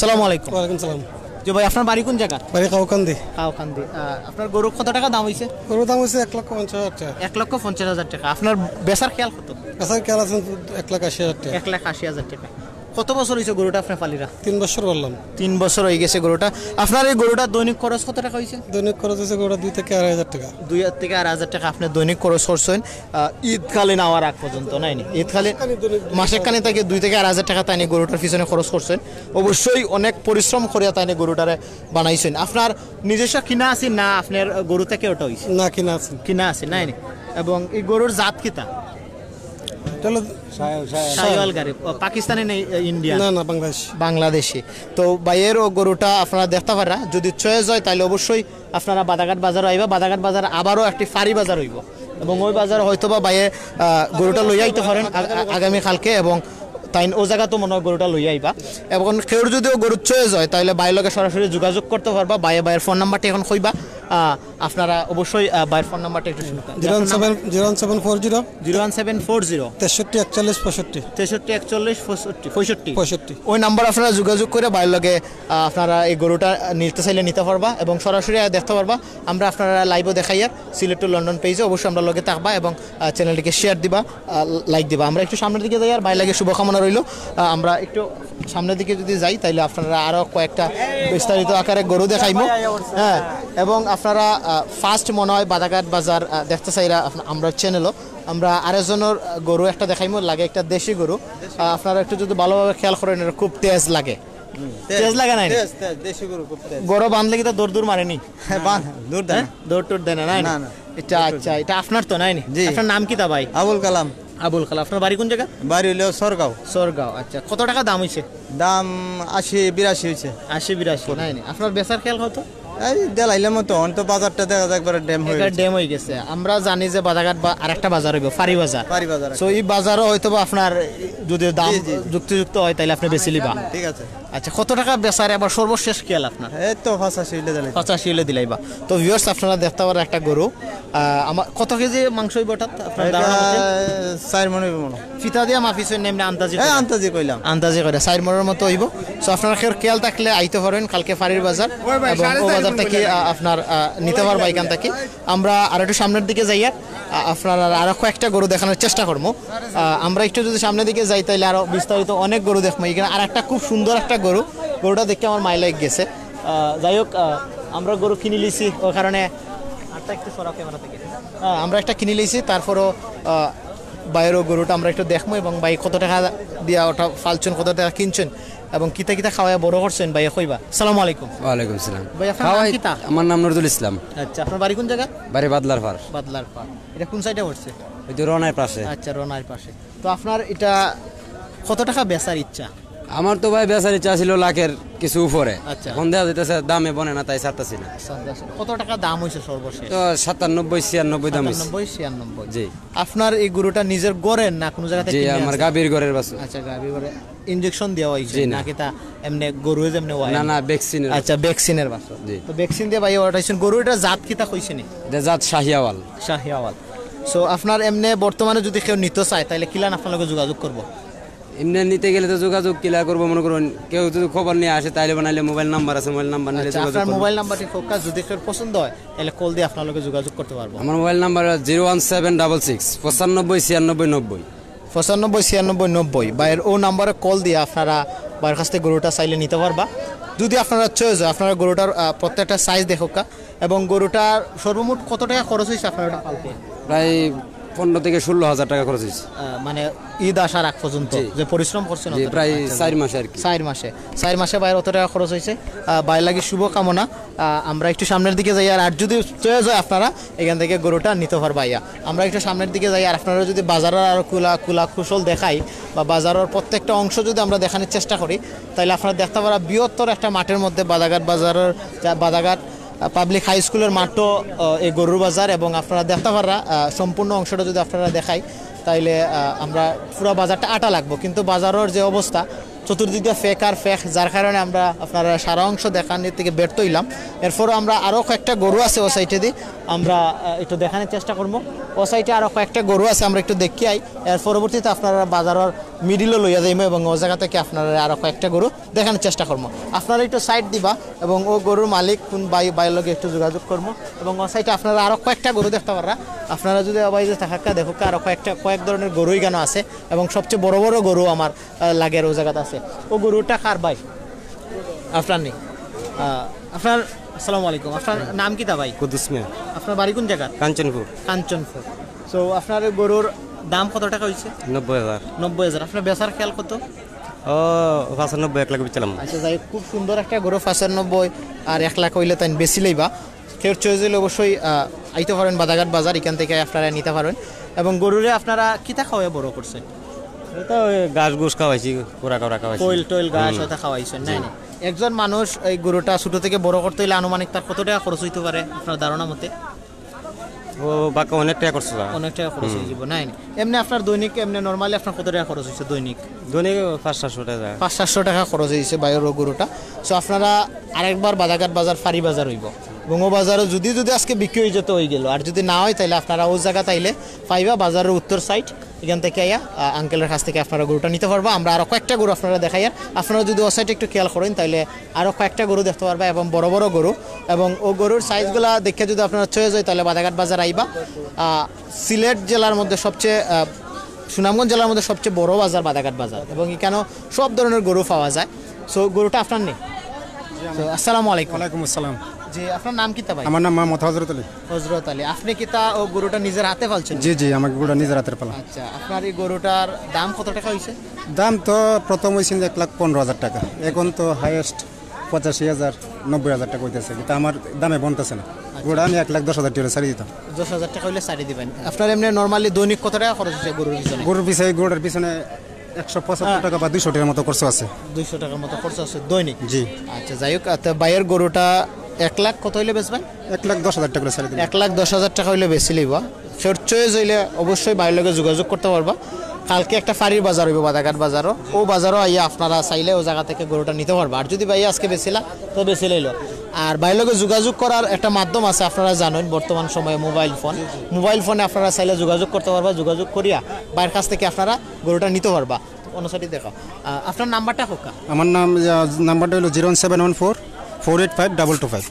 সালামু আলাইকুম। ওয়ালাইকুম সালাম। জি ভাই, আপনার বাড়ি কোন জায়গা? বাড়ি কাউকান্দি। কাউকান্দি। আহ, আপনার গরু কত টাকা দাম অইছে? গরুর দাম অইছে এক লক্ষ পঞ্চাশ হাজার টাকা। এক লক্ষ পঞ্চাশ হাজার টাকা। আপনার বেচার খেয়াল কত? বেচার খেয়াল আছে এক লাখ আশি হাজার টাকা। এক লাখ আশি হাজার টাকা। কত বছর অইছে গরুটা আপনি পালিরা? তিন বছর বললাম। তিন বছর অই গেছে গরুটা। আপনার এই গরুটা দৈনিক খরচ কত টাকা অইছে? দৈনিক খরচ অইছে গরুটা দুই থেকে আড়াই হাজার টাকা। দুই থেকে আড়াই হাজার টাকা আপনি দৈনিক খরচ করছেন, আহ, ঈদকালীন আওয়ার আগ পর্যন্ত, নায় নি? ঈদকালীন মাসেক খানি থাকি দুই থেকে আড়াই হাজার টাকা তাইন এই গরুটার পিছনে খরচ করছেন। অবশ্যই অনেক পরিশ্রম করিয়া তাইন এই গরুটারে বানাইছেন। আপনার নিজস্ব কিনা আছে না আপনার গরু থেকে ওটা অইছে? না, কিনা আছে। কিনা আছে, নায় নি? এবং এই গরুর জাত কিতা? এটা হলো শাহিওয়াল গাড়ি। ও, পাকিস্তানি নেই, এ, ইন্ডিয়ান? না, না, বাংলাদেশ। বাংলাদেশি। তো ভাইর ও গরুটা আপনারা দেখতা পাররা, যদি choice হয় তাইলে অবশ্যই আপনারা বাদাঘাট বাজারো আইবা। বাদাঘাট বাজার আবারও একটি ফাড়ি বাজার অইবো, এবং ওই বাজার হয়তো বা ভাইয়ে, আহ, গরুটা লইয়া আইতে পারেন আগ-, আ-, আগামী কালকে, এবং তাইন ও জায়গা তো মনে হয় গরুটা লইয়া আইবা। এবং কেউর যদিও গরুর choice হয় তাইলে ভাইর লগে সরাসরি যোগাযোগ করতে পারবা। ভাইয়ে ভাইর ফোন নাম্বারটা এখন কইবা, আহ, আপনারা অবশ্যই, আহ, ভাইর ফোন নাম্বারটা একটু শুনতে। Zero one seven, zero one seven four zero. Zero one seven four zero. তেষট্টি একচল্লিশ পঁয়ষট্টি। তেষট্টি একচল্লিশ পঁয়ষট্টি, পঁয়ষট্টি। পঁয়ষট্টি। ওই নাম্বার আপনারা যোগাযোগ করে ভাইর লগে, আহ, আপনারা এই গরুটা নিতে চাইলে নিতে পারবা এবং সরাসরি আইয়া দেখতে পারবা। আমরা আপনারা live-ও দেখাইয়ার সিলেট to লন্ডন page-এ অবশ্যই আমরার লগে থাকবা এবং, আহ, channel-টিকে share দিবা, আহ, like দিবা। আমরা একটু সামনের দিকে যাইয়ার ভাইর লাগি শুভকামনা রইলো। আহ, আমরা একটু সামনের দিকে যদি যাই তাইলে আপনারা আরও কয়েকটা বিস্তারিত আকারে গরু দেখাইমু। হ্যাঁ, এবং আপনারা, আহ, first মনে হয় বাদাঘাট বাজার, আহ, দেখতে চাইরা আপনা-, আমরার channel-ও। আমরা আরেকজনর, আহ, গরু একটা দেখাইমু, লাগে একটা দেশি গরু। আহ, আপনারা একটু যদি ভালোভাবে খেয়াল করেন, এটা খুব তেজ লাগে। তেজ লাগে না? তেজ, তেজ, দেশি গরু খুব তেজ। গরু বানলে কিতা দৌড় দৌড় মারে নি? হ্যাঁ, বান-, দৌড় দেয় না। হ্যাঁ? দৌড় টৌড় দেয় না, নায় নি? না, না। এটা, আচ্ছা, এটা আপনার তো, নায় নি? জি। আপনার নাম কিতা ভাই? আবুল কালাম। আবুল কালাম। আপনার বাড়ি কোন জায়গা? বাড়ি হইলো সরগাঁও। সরগাঁও, আচ্ছা। কত টাকা দাম অইছে? দাম আশি বিরাশি অইছে। আশি বিরাশি, নায় নি? আপনার বেচার খেয়াল কত? এই দিলাইলাম তো, অন তো বাজারটা দেখা যায় একবারে down অই গেছে। Down অই গেছে। আমরা জানি যে বাদাঘাট বা-, আরেকটা বাজার অইবো, ফাড়ি বাজার। ফাড়ি বাজার। So, এই বাজারও হয়তো বা আপনার যদি দাম জি, জি, জি। যুক্তিযুক্ত হয়, তাইলে আপনি বেচিলিবা। ঠিক আছে। আচ্ছা, কত টাকা বেচার আবার সর্বশেষ খেয়াল আপনার? এই তো পঁচাশি হইলে দিলাইতাম। পঁচাশি হইলে দিলাইবা। তো viewers, আপনারা দেখতা পাররা একটা গরু, আহ, আমার কত কেজি মাংস অইবো ওটাত আপনার এটা ধারণা মতে? চার মণ অইবো মনে হয়। ফিতা দিয়া মাপিছইন না এমনে আন্দাজি হ্যাঁ, কইলা? আন্দাজি কইলাম। আন্দাজি কইলা, চার মণর মতো অইবো। So, আপনারা কেউর খেয়াল থাকলে আইতে পারেন কালকে ফাড়ির বাজার এবং ও বাজার থাকি, আহ, আপনার, আহ, নিতে পারবা এখান থাকি। আমরা আর একটু সামনের দিকে যাইয়ার, আহ, আপনারা আরো কয়েকটা গরু দেখানোর চেষ্টা করমু। আহ, আমরা একটু যদি সামনের দিকে যাই, তাইলে আরো বিস্তারিত অনেক গরু দেখমু। এখানে আর একটা খুব সুন্দর একটা গরু, গরুটা দেখে আমার মায়া লাগি গেছে। আহ, যাই হোক, আহ, আমরা গরু কিনি লিছি, ওই কারণে আরটা একটু সরাও camera থেকে। আহ, আমরা একটা কিনি লিছি, তারপরও, আহ, ভাইর ও গরুটা আমরা একটু দেখমু এবং ভাই কত টাকা দিয়া ওটা ফালছইন, কত টাকা কিনছইন এবং কিতা কিতা খাওয়াইয়া বড় করছইন, ভাইয়ে কইবা। সালামু আলাইকুম। ওয়ালাইকুম সালাম। ভাই, আপনার নাম খাওয়াই-, কিতা? আমার নাম নজরুল ইসলাম। আচ্ছা, আপনার বাড়ি কোন জায়গা? বাড়ি বাদলার পাড়। বাদলার পাড়। এটা কোন side-এ পড়ছে? ওই তো রনাইর পাশে। আচ্ছা, রনাইর পাশে। তো আপনার এটা কত টাকা বেচার ইচ্ছা? আমার তো ভাই বেচার ইচ্ছা ছিল লাখের কিছু উপরে। আচ্ছা। এখন দেখা যাইতেছে দামে বনে না, তাই ছাড়তাছি না। আচ্ছা, আচ্ছা। কত টাকা দাম অইছে সর্বশেষ? তো সাতানব্বই, ছিয়ানব্বই দাম অইছে। সাতানব্বই, ছিয়ানব্বই। জি। আপনার এই গরুটা নিজের ঘরের না কোনো জায়গা থেকে জি, কিনে আমার আনছেন? গাভীর ঘরের বাছুর। আচ্ছা, গাভীর ঘরে। Injection দেওয়া অইছে জি না। নাকি তা এমনে গরু যেমনে ওয়াই? না, না, vaccine-এর। আচ্ছা, vaccine-এর বাছুর। জি। তো vaccine দিয়া ভাই ওয়াটাইছেন। গরু এটা জাত কিতা কইছে নি? এটা জাত শাহিয়াওয়াল। শাহিয়াওয়াল। So, আপনার এমনে বর্তমানে যদি কেউ নিতে চায়, তাইলে কিলান আপনার লগে যোগাযোগ করবো? এমনে নিতে গেলে তো যোগাযোগ কিলা করবো, মনে করুন, কেউ যদি খবর নিয়ে আসে, তাইলে বানাইলে mobile number আছে, mobile number নিলে আচ্ছা, যোগাযোগ আপনার করবো। Mobile number-টি ফোকাস যদি কেউ পছন্দ হয়, তাইলে call দিয়ে আপনার লগে যোগাযোগ করতে পারবো। আমার mobile number zero one seven double six পঁচানব্বই ছিয়ানব্বই নব্বই। পঁচানব্বই ছিয়ানব্বই নব্বই। ভাইয়ের ও নাম্বারে call দিয়ে আপনারা ভাইয়ের কাছ থেকে গরুটা চাইলে নিতে পারবা। যদি আপনারা choice হয়, আপনারা গরুটার, আহ, প্রত্যেকটা size দেখুক্কা। এবং গরুটার সর্বমোট কত টাকা খরচ হয়েছে আপনার ওটা পালতে? প্রায় পনেরো থেকে ষোলো হাজার টাকা খরচ হয়েছে। আহ, মানে ঈদ আসার আগ পর্যন্ত জি। যে পরিশ্রম করছেন জি, অতটা? প্রায় আচ্ছা, চার মাসে আর কি। চার মাসে। চার মাসে ভাইয়ের অত টাকা খরচ হয়েছে। আহ, ভাইয়ের লাগি শুভকামনা। আহ, আমরা একটু সামনের দিকে যাই, আর, আর যদি choice হয় আপনারা এখান থেকে গরুটা নিতে পারবা ইয়া। আমরা একটু সামনের দিকে যাই, আর আপনারা যদি বাজারের আরো কুলা, কুলা কুশল দেখাই বা বাজারের প্রত্যেকটা অংশ যদি আমরা দেখানোর চেষ্টা করি, তাহলে আপনারা দেখতে পারা বৃহত্তর একটা মাঠের মধ্যে বাদাঘাট বাজারের, যা বাদাঘাট পাবলিক হাই স্কুলের মাঠও, আহ, এই গরুর বাজার, এবং আপনারা দেখতা পাররা, আহ, সম্পূর্ণ অংশটা যদি আপনারা দেখাই, তাইলে, আহ, আমরা পুরা বাজারটা আটা লাগবো, কিন্তু বাজারর যে অবস্থা, চতুর্দিকে ফেক আর ফেক, যার কারণে আমরা আপনারা সারা অংশ দেখানোর থেকে ব্যর্থ হইলাম। এরপরও আমরা আরও কয়েকটা গরু আছে ও সাইডে দি, আমরা, আহ, একটু দেখানোর চেষ্টা করবো। ও সাইডে আরও কয়েকটা গরু আছে, আমরা একটু দেখি আই। এর পরবর্তীতে আপনারা বাজারর মিডিলও লইয়া যাইমু এবং ও জায়গা থেকে আপনারা আরও কয়েকটা গরু দেখানোর চেষ্টা করবো। আপনারা একটু সাইড দিবা এবং ও গরুর মালিক কোন ভাই, ভাইয়ের লগে একটু যোগাযোগ করবো। এবং ও সাইডে আপনারা আরও কয়েকটা গরু দেখতা পাররা। আপনারা যদি আবার এই যে থাকা দেখুক, আরও কয়েকটা, কয়েক ধরনের গরু এখানো আছে এবং সবচেয়ে বড় বড় গরু আমার, আহ, লাগের ও জায়গাতে আছে। ও গরুটা কার ভাই? আপনার নেই। আহ, আপনার, আসসালামু আলাইকুম, আপনার নাম কিতা ভাই? কুদ্দুস মিয়া। আপনার বাড়ি কোন জায়গা? কাঞ্চনপুর। কাঞ্চনপুর। তো আপনার এই গরুর দাম কত টাকা হইছে? নব্বই হাজার। নব্বই হাজার। আপনার বেচার খেয়াল কত? ও, পঁচানব্বই, এক লাখ বেচলাম। আচ্ছা, যাই হোক, খুব সুন্দর একটা গরু, পঁচানব্বই আর এক লাখ হইলে তাই বেশি লইবা। কেউর চয়েস হইলে অবশ্যই, আহ, আইতে পারেন বাদাঘাট বাজার, এখান থেকে আপনারা নিতে পারেন। এবং গরুরে আপনারা কিতা খাওয়ায় বড় করছেন? এই তো ওই ঘাস ঘুষ খাওয়াইছি, কোরা কোরা খাওয়াইছি। খৈল টৈল ঘাস হুম। ওটা খাওয়াইছেন, জি। নাই না? একজন মানুষ এই গরুটা ছোট থেকে বড় করতে হইলে আনুমানিক তার কত টাকা খরচ হইতে পারে আপনার ধারণা মতে? ও বাক্কা অনেক টাকা খরচ হয়। অনেক টাকা খরচ হুম। হয়ে যাব, নাই না? এমনি আপনার দৈনিক, এমনি নরমালি আপনার কত টাকা খরচ হয়েছে দৈনিক? দৈনিক পাঁচ সাতশো টাকা। পাঁচ সাতশো টাকা খরচ হয়েছে ভাইয়ের ও গরুটা। সো আপনারা আরেকবার বাদাঘাট বাজার, ফারি বাজার হইব, এবং ও বাজারও যদি, যদি আজকে বিক্রি হয়ে যেত হয়ে গেল, আর যদি না হয় তাহলে আপনারা ও জায়গা তাইলে পাইবা বাজারের উত্তর সাইড, এখান থেকে আইয়া, আহ, আঙ্কেলের কাছ থেকে আপনারা গরুটা নিতে পারবা। আমরা আরো কয়েকটা গরু আপনারা দেখাই, আর আপনারা যদি ও সাইডে একটু খেয়াল করেন তাহলে আরো কয়েকটা গরু দেখতে পারবা এবং বড় বড় গরু, এবং ও গরুর সাইজগুলা দেখে যদি আপনারা চয়েস হয় তাহলে বাদাঘাট বাজার আইবা। আহ, সিলেট জেলার মধ্যে সবচেয়ে, আহ, সুনামগঞ্জ জেলার মধ্যে সবচেয়ে বড় বাজার বাদাঘাট বাজার, এবং এখানেও সব ধরনের গরু পাওয়া যায়। সো গরুটা আপনার নেই। তো আসসালামু আলাইকুম। ওয়ালাইকুম আসসালাম। জি, আপনার নাম কিতা ভাই? আমার নাম মোহাম্মদ হজরত আলী। হজরত আলী, আপনি কিতা ও গরুটা নিজের হাতে পালছেন? জি, জি, আমার গরুটা নিজের হাতের পালা। আচ্ছা, আপনার এই গরুটার দাম কত টাকা হইছে? দাম তো প্রথম হইছিল এক লাখ পনেরো হাজার টাকা, এখন তো হায়েস্ট পঁচাশি হাজার, নব্বই হাজার টাকা হইতেছে, কিন্তু আমার দামে বনতেছে না। গরুটা আমি এক লাখ দশ হাজার টাকা ছাড়ি দিতাম। দশ হাজার টাকা হইলে ছাড়ি দিবেন। আপনার এমনি নরমালি দৈনিক কত টাকা খরচ হচ্ছে গরুর পিছনে? গরুর পিছনে, গরুটার পিছনে একশো পঁচাত্তর হ্যাঁ। টাকা বা দুইশো টাকার মতো খরচ আছে। দুইশো টাকার মতো খরচ আছে দৈনিক? জি। আচ্ছা, যাই হোক, আচ্ছা, ভাইয়ের গরুটা এক লাখ কত হইলে বেচবেন? এক লাখ দশ হাজার টাকা করে ছাড়ি দিবেন। এক লাখ দশ হাজার টাকা হইলে বেশি লইবা। ফের চয়েস হইলে অবশ্যই ভাইয়ের লগে যোগাযোগ করতে পারবা। কালকে একটা ফারির বাজার হইব, বাদাঘাট বাজারও। ও বাজারও আইয়া আপনারা চাইলে ও জায়গা থেকে গরুটা নিতে পারবা। আর যদি ভাই আজকে বেচিলা, তো বেচি লইল। আর ভাইয়ের লগে যোগাযোগ করার একটা মাধ্যম আছে, আপনারা জানেন, বর্তমান সময়ে মোবাইল ফোন। মোবাইল ফোনে আপনারা চাইলে যোগাযোগ করতে পারবা, যোগাযোগ করিয়া ভাইয়ের কাছ থেকে আপনারা গরুটা নিতে পারবা। অন্য সাইডে দেখাও। আহ, আপনার নাম্বারটা হোক। আমার নাম, আহ, নাম্বারটা হলো zero one seven one four four eight five double two five.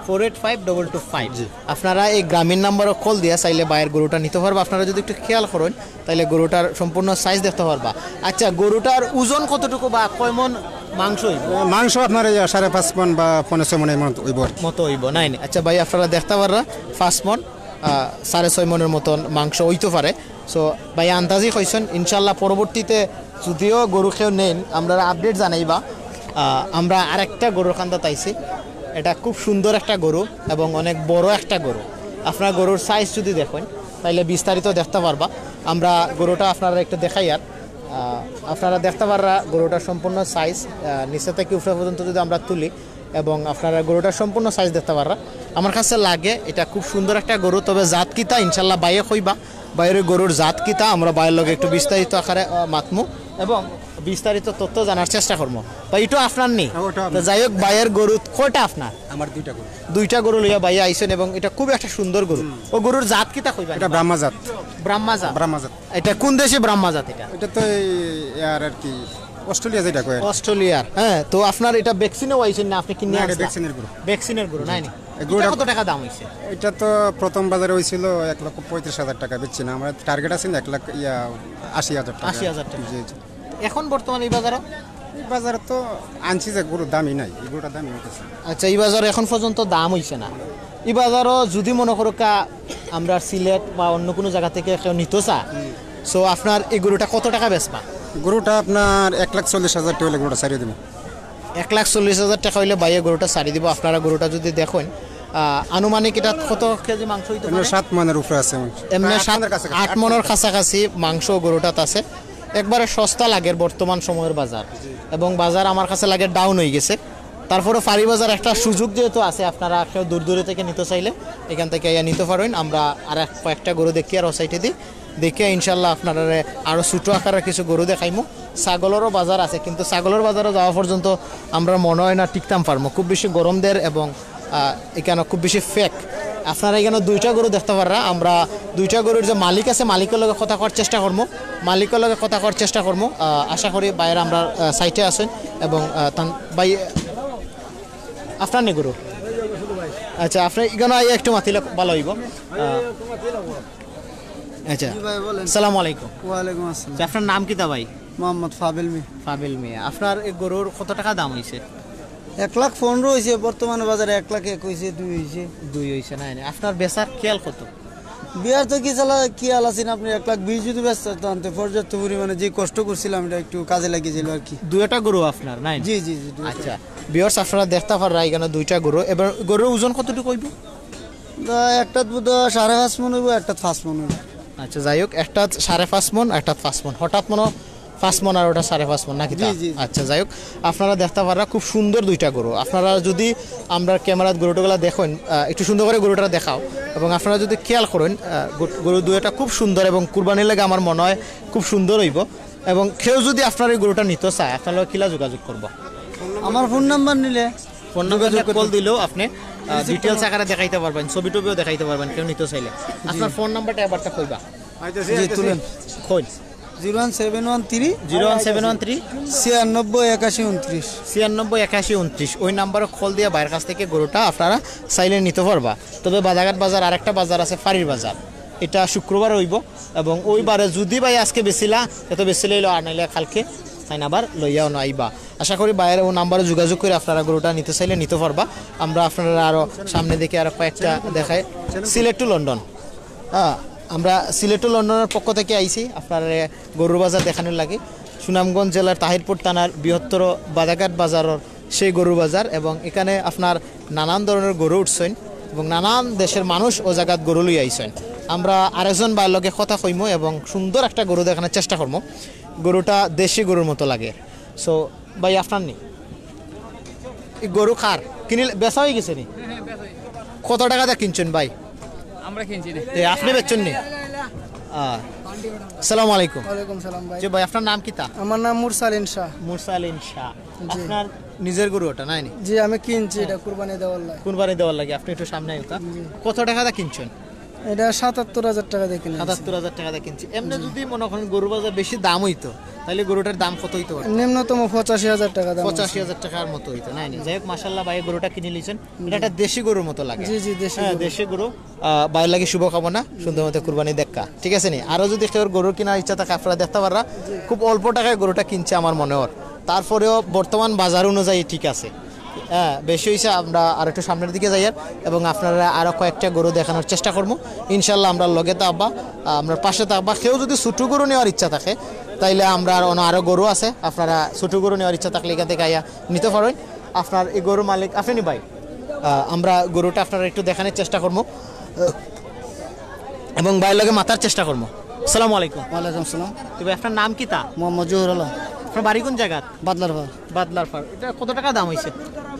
Four eight five double two five. জি। আপনারা এই গ্রামীণ নাম্বারও কল দিয়া চাইলে ভাইয়ের গরুটা নিতে পারবা। আপনারা যদি একটু খেয়াল করেন, তাহলে গরুটার সম্পূর্ণ সাইজ দেখতে পারবা। আচ্ছা, গরুটার ওজন কতটুকু বা কয় মন মাংস হইব? মাংস আপনার এই সাড়ে পাঁচ মন বা পৌনে ছয় মন এই মন হইব আর কি। মতো হইব, নাই নি? আচ্ছা ভাই, আপনারা দেখতে পাররা পাঁচ মন, আহ, সাড়ে ছয় মনের মতন মাংস হইতে পারে। সো ভাই আন্দাজি কইছেন, ইনশাল্লাহ পরবর্তীতে যদিও গরু কেউ নেন, আমরা আপডেট জানাইবা। আহ, আমরা আরেকটা গরুর কান্দাত আইছি, এটা খুব সুন্দর একটা গরু এবং অনেক বড় একটা গরু। আপনারা গরুর সাইজ যদি দেখেন, তাইলে বিস্তারিত দেখতে পারবা। আমরা গরুটা আপনারা একটু দেখাই আর, আহ, আপনারা দেখতে পাররা গরুটার সম্পূর্ণ সাইজ, আহ, নিচে থেকে উপরে পর্যন্ত যদি আমরা তুলি এবং আপনারা গরুটার সম্পূর্ণ সাইজ দেখতে পাররা। আমার কাছে লাগে এটা খুব সুন্দর একটা গরু, তবে জাত কিতা ইনশাল্লাহ ভাইয়ে কইবা, ভাইয়ের গরুর জাত কিতা আমরা ভাইয়ের লগে একটু বিস্তারিত আকারে, আহ, মাতমু এবং বিস্তারিত তথ্য জানার চেষ্টা করবো। ভাই, এটা আপনার নি? হ্যাঁ, ওটা তো আমার। যাই হোক, ভাইয়ের গরু কয়টা আপনার? আমার দুইটা গরু। দুইটা গরু লইয়া ভাইয়া আইছেন এবং এটা খুব একটা সুন্দর গরু। ও গরুর জাত কিতা কইবা? এটা ব্রাহ্মা জাত। ব্রাহ্মা জাত। ব্রাহ্মা জাত। এটা কোন দেশি ব্রাহ্মা জাত এটা? এটা তো এই আর, আর কি, অস্ট্রেলিয়া যেটা কয়। অস্ট্রেলিয়ার, হ্যাঁ। তো আপনার এটা ভ্যাকসিনেও আইছেন না, আপনি কিনে না, এটা আনছেন? ভ্যাকসিনের গরু। ভ্যাকসিনের গরু, নাই নি? এই এটা গরুটা কত টাকা দাম হইছে? এটা তো প্রথম বাজারে হইছিল এক লক্ষ পঁয়ত্রিশ হাজার টাকা, বেচছি না। আমার টার্গেট আছে না এক লাখ, ইয়া, আশি হাজার টাকা। আশি হাজার টাকা। জি, জি। এখন বর্তমানে এই বাজারও? এই বাজারে তো আনছি যে গরুর দামই নাই, এই গরুটার দামই হইতেছে না। আচ্ছা, এই বাজারে এখন পর্যন্ত দাম হইছে না। এই বাজারও যদি মনে করো কা-, আমরা সিলেট বা অন্য কোনো জায়গা থেকে কেউ নিতে চা, সো আপনার এই গরুটা কত টাকা বেচবা? গরুটা আপনার এক লাখ চল্লিশ হাজার টাকা হইলে গরুটা ছাড়িয়ে দেবো। এক লাখ চল্লিশ হাজার টাকা হইলে ভাইয়ে গরুটা ছাড়ি দিব। আপনারা গরুটা যদি দেখেন, আহ, আনুমানিক এটা কত কেজি মাংস হইতে এমনি পারে? সাত মনের উপরে আছে মাংস। এমনি আট সাত, মনের কাছাকাছি, আট আট মনের মনের কাছাকাছি। কাছাকাছি মাংস গরুটাত আছে। একবারে সস্তা লাগের বর্তমান সময়ের বাজার, এবং বাজার আমার কাছে লাগে ডাউন হয়ে গেছে। তারপরে ফাড়ি বাজার একটা সুযোগ যেহেতু আছে, আপনারা কেউ দূর দূরে থেকে নিতে চাইলে এখান থেকে আইয়া নিতে পারেন। আমরা আর এক কয়েকটা গরু দেখি আর ও সাইডে দিই, দেখে ইনশাল্লাহ আপনারা আরও ছোটো আকারের কিছু গরু দেখাইমু। ছাগলেরও বাজার আছে, কিন্তু ছাগলের বাজারে যাওয়া পর্যন্ত আমরা মনে হয় না টিকতাম পারবো, খুব বেশি গরম দের এবং আহ, এখানে খুব বেশি ফেক। আপনারা এখানে দুইটা গরু দেখতে পাররা। আমরা দুইটা গরুর যে মালিক আছে, মালিকের লগে কথা কওয়ার চেষ্টা করবো, মালিকের লগে কথা কওয়ার চেষ্টা করবো। আহ, আশা করি বাইরে আমরা সাইডে আছেন এবং আহ, তান ভাই, আপনার নি গরু? আচ্ছা, আপনার এখানে আইয়া একটু মাতিলে ভালো হইব। আহ, আচ্ছা, জি ভাই, বলেন। সালাম আলাইকুম। ওয়ালাইকুম আসসালাম। আচ্ছা, আপনার নাম কিতা ভাই? মোহাম্মদ ফাবিল মি। ফাবিল মিয়া, আপনার এই গরুর কত টাকা দাম হইছে? এক লাখ পনেরো হইছে, বর্তমানে বাজারে এক লাখ এক হইছে, দুই হইছে। দুই হইছে না? এনে আপনার বেচার খেয়াল কত? বিয়ার তো কি চালা, কি আল আছেন আপনি, এক লাখ বিশ যদি বেচতে আনতে পর্যাপ্ত পরিমাণে যে কষ্ট করছিলাম, এটা একটু কাজে লাগিয়ে দিল আর কি। দুইটা গরু আপনার, নাই? জি, জি, জি, দুইটা। আচ্ছা, ভিউয়ার্স, আপনারা দেখতে পাররা এখানে দুইটা গরু। এবার গরুর ওজন কতটুকু হইব? তা একটাত বোধ হয় সাড়ে পাঁচ মন হইব, একটাত পাঁচ মন হইব। আচ্ছা, যাই হোক, একটাত সাড়ে পাঁচ মন, একটাত পাঁচ মন। হঠাৎ মনে হয় পাঁচ মন আর ওটা সাড়ে পাঁচ মন নাকি তা? জি, জি, জি। আচ্ছা, যাই হোক, আপনারা দেখতে পাররা খুব সুন্দর দুইটা গরু। আপনারা যদি আমরা ক্যামেরাত গরুটাগুলা দেখেন, আহ, একটু সুন্দর করে গরুটা দেখাও, এবং আপনারা যদি খেয়াল করেন, আহ, গরু, গরু দুইটা খুব সুন্দর এবং কুরবানির লাগে আমার মনে হয় খুব সুন্দর হইব। এবং কেউ যদি আপনার এই গরুটা নিতে চায়, আপনার লগে কিলা যোগাযোগ করবো? আমার ফোন নাম্বার নিলে ফোন নাম্বার যোগাযোগ করতে কল দিলেও আপনি, আহ, ডিটেলস আকারে দেখাইতে পারবেন, ছবি টবিও দেখাইতে পারবেন কেউ নিতে চাইলে। আপনার ফোন নাম্বারটা একবারটা কইবা? জি, তুলেন। কই? Zero one seven one three zero one seven one three ছিয়ানব্বই একাশি উনত্রিশ। ছিয়ানব্বই একাশি উনত্রিশ। ওই নাম্বারে কল দিয়ে ভাইয়ের কাছ থেকে গরুটা আপনারা চাইলে নিতে পারবা। তবে বাদাঘাট বাজার আরেকটা বাজার আছে, ফাড়ির বাজার, এটা শুক্রবার হইব। এবং ওই বারে যদি ভাই আজকে বেচিলা, এত বেচিলে হইলো, আর নাইলে কালকে তাই না আবার লইয়াও না আইবা। আশা করি ভাইয়ের ও নাম্বারে যোগাযোগ করে আপনারা গরুটা নিতে চাইলে নিতে পারবা। আমরা আপনারা আরও সামনে দেখে আরও কয়েকটা দেখাই। সিলেট টু লন্ডন, হ্যাঁ, আমরা সিলেট টু লন্ডনের পক্ষ থেকে আইছি আপনারা গরুর বাজার দেখানোর লাগি। সুনামগঞ্জ জেলার তাহিরপুর থানার বৃহত্তর বাদাঘাট বাজারের সেই গরুর বাজার, এবং এখানে আপনার নানান ধরনের গরু উঠছেন এবং নানান দেশের মানুষ ও জায়গাত গরু লই আইছেন। আমরা আরেকজন ভাইয়ের লগে কথা কইমু এবং সুন্দর একটা গরু দেখানোর চেষ্টা করবো। গরুটা দেশি গরুর মতো লাগে। সো ভাই, আপনার নি এই গরু কার? কিনিল, বেচা হয়ে গেছে নি? কত টাকা দিয়ে কিনছেন ভাই? আমরা কিনছি না। এ, আপনি বেচছেন নি? আহ, আসসালামু আলাইকুম। ওয়ালাইকুম সালাম ভাই। জি ভাই, আপনার নাম কিতা? আমার নাম মুরসালিন শাহ। মুরসালিন শাহ। জি। আপনার নিজের গরু ওটা, নাই নি? জি, আমি কিনছি এটা কুরবানি দেওয়ার লাগি। কুরবানি দেওয়ার লাগি। আপনি একটু সামনে আইতা। জি। কত টাকা দিয়ে কিনছেন? এটা সাতাত্তর হাজার টাকা দিয়ে কিনে আনছি। সাতাত্তর হাজার টাকা দিয়ে কিনছি। এমনি জি। যদি মনে করেন গরু বাজার বেশি দাম হইতো, তাহলে গরুটার দাম কত হইতো পারে? নিম্নতম পঁচাশি হাজার টাকা দাম আছে। পঁচাশি হাজার টাকার মতো হইতো, নাই নি? যাই হোক, মাশাআল্লাহ, ভাই গরুটা কিনে নিয়েছেন। এটা একটা দেশি গরুর মতো লাগে। জি, জি, দেশি হ্যাঁ, গরু। দেশি গরু। আহ, ভাইয়ের লাগি শুভকামনা, সুন্দর মতো কুরবানি দেখা। ঠিক আছে নি? আরো যদি কেউ গরু কিনার ইচ্ছা থাকে, আপনারা দেখতে পাররা। খুব অল্প টাকায় গরুটা কিনছে আমার মনে হয়। তারপরেও বর্তমান বাজার অনুযায়ী ঠিক আছে। হ্যাঁ, বেশি হইছে, আমরা আর একটু সামনের দিকে যাই আর, এবং আপনারা আরো কয়েকটা গরু দেখানোর চেষ্টা করবো। ইনশাল্লাহ আমরা লগে থাকবা, আহ, আমরা পাশে থাকবা। কেউ যদি ছোটো গরু নেওয়ার ইচ্ছা থাকে, তাইলে আমরা আর অন্য আরো গরু আছে, আপনারা ছোটো গরু নেওয়ার ইচ্ছা থাকলে এখান থেকে আইয়া নিতে পারেন। আপনার এই গরু মালিক আপনি নি ভাই? আহ, আমরা গরুটা আপনারা একটু দেখানোর চেষ্টা করবো, আহ, এবং ভাইয়ের লগে মাতার চেষ্টা করবো। আসসালামু আলাইকুম। ওয়ালাইকুম আসসালাম। তো ভাই, আপনার নাম কিতা? মোহাম্মদ জহুর আলম। আপনার বাড়ি কোন জায়গা? বাদলার পাড়। বাদলার পাড়। এটা কত টাকা দাম হইছে?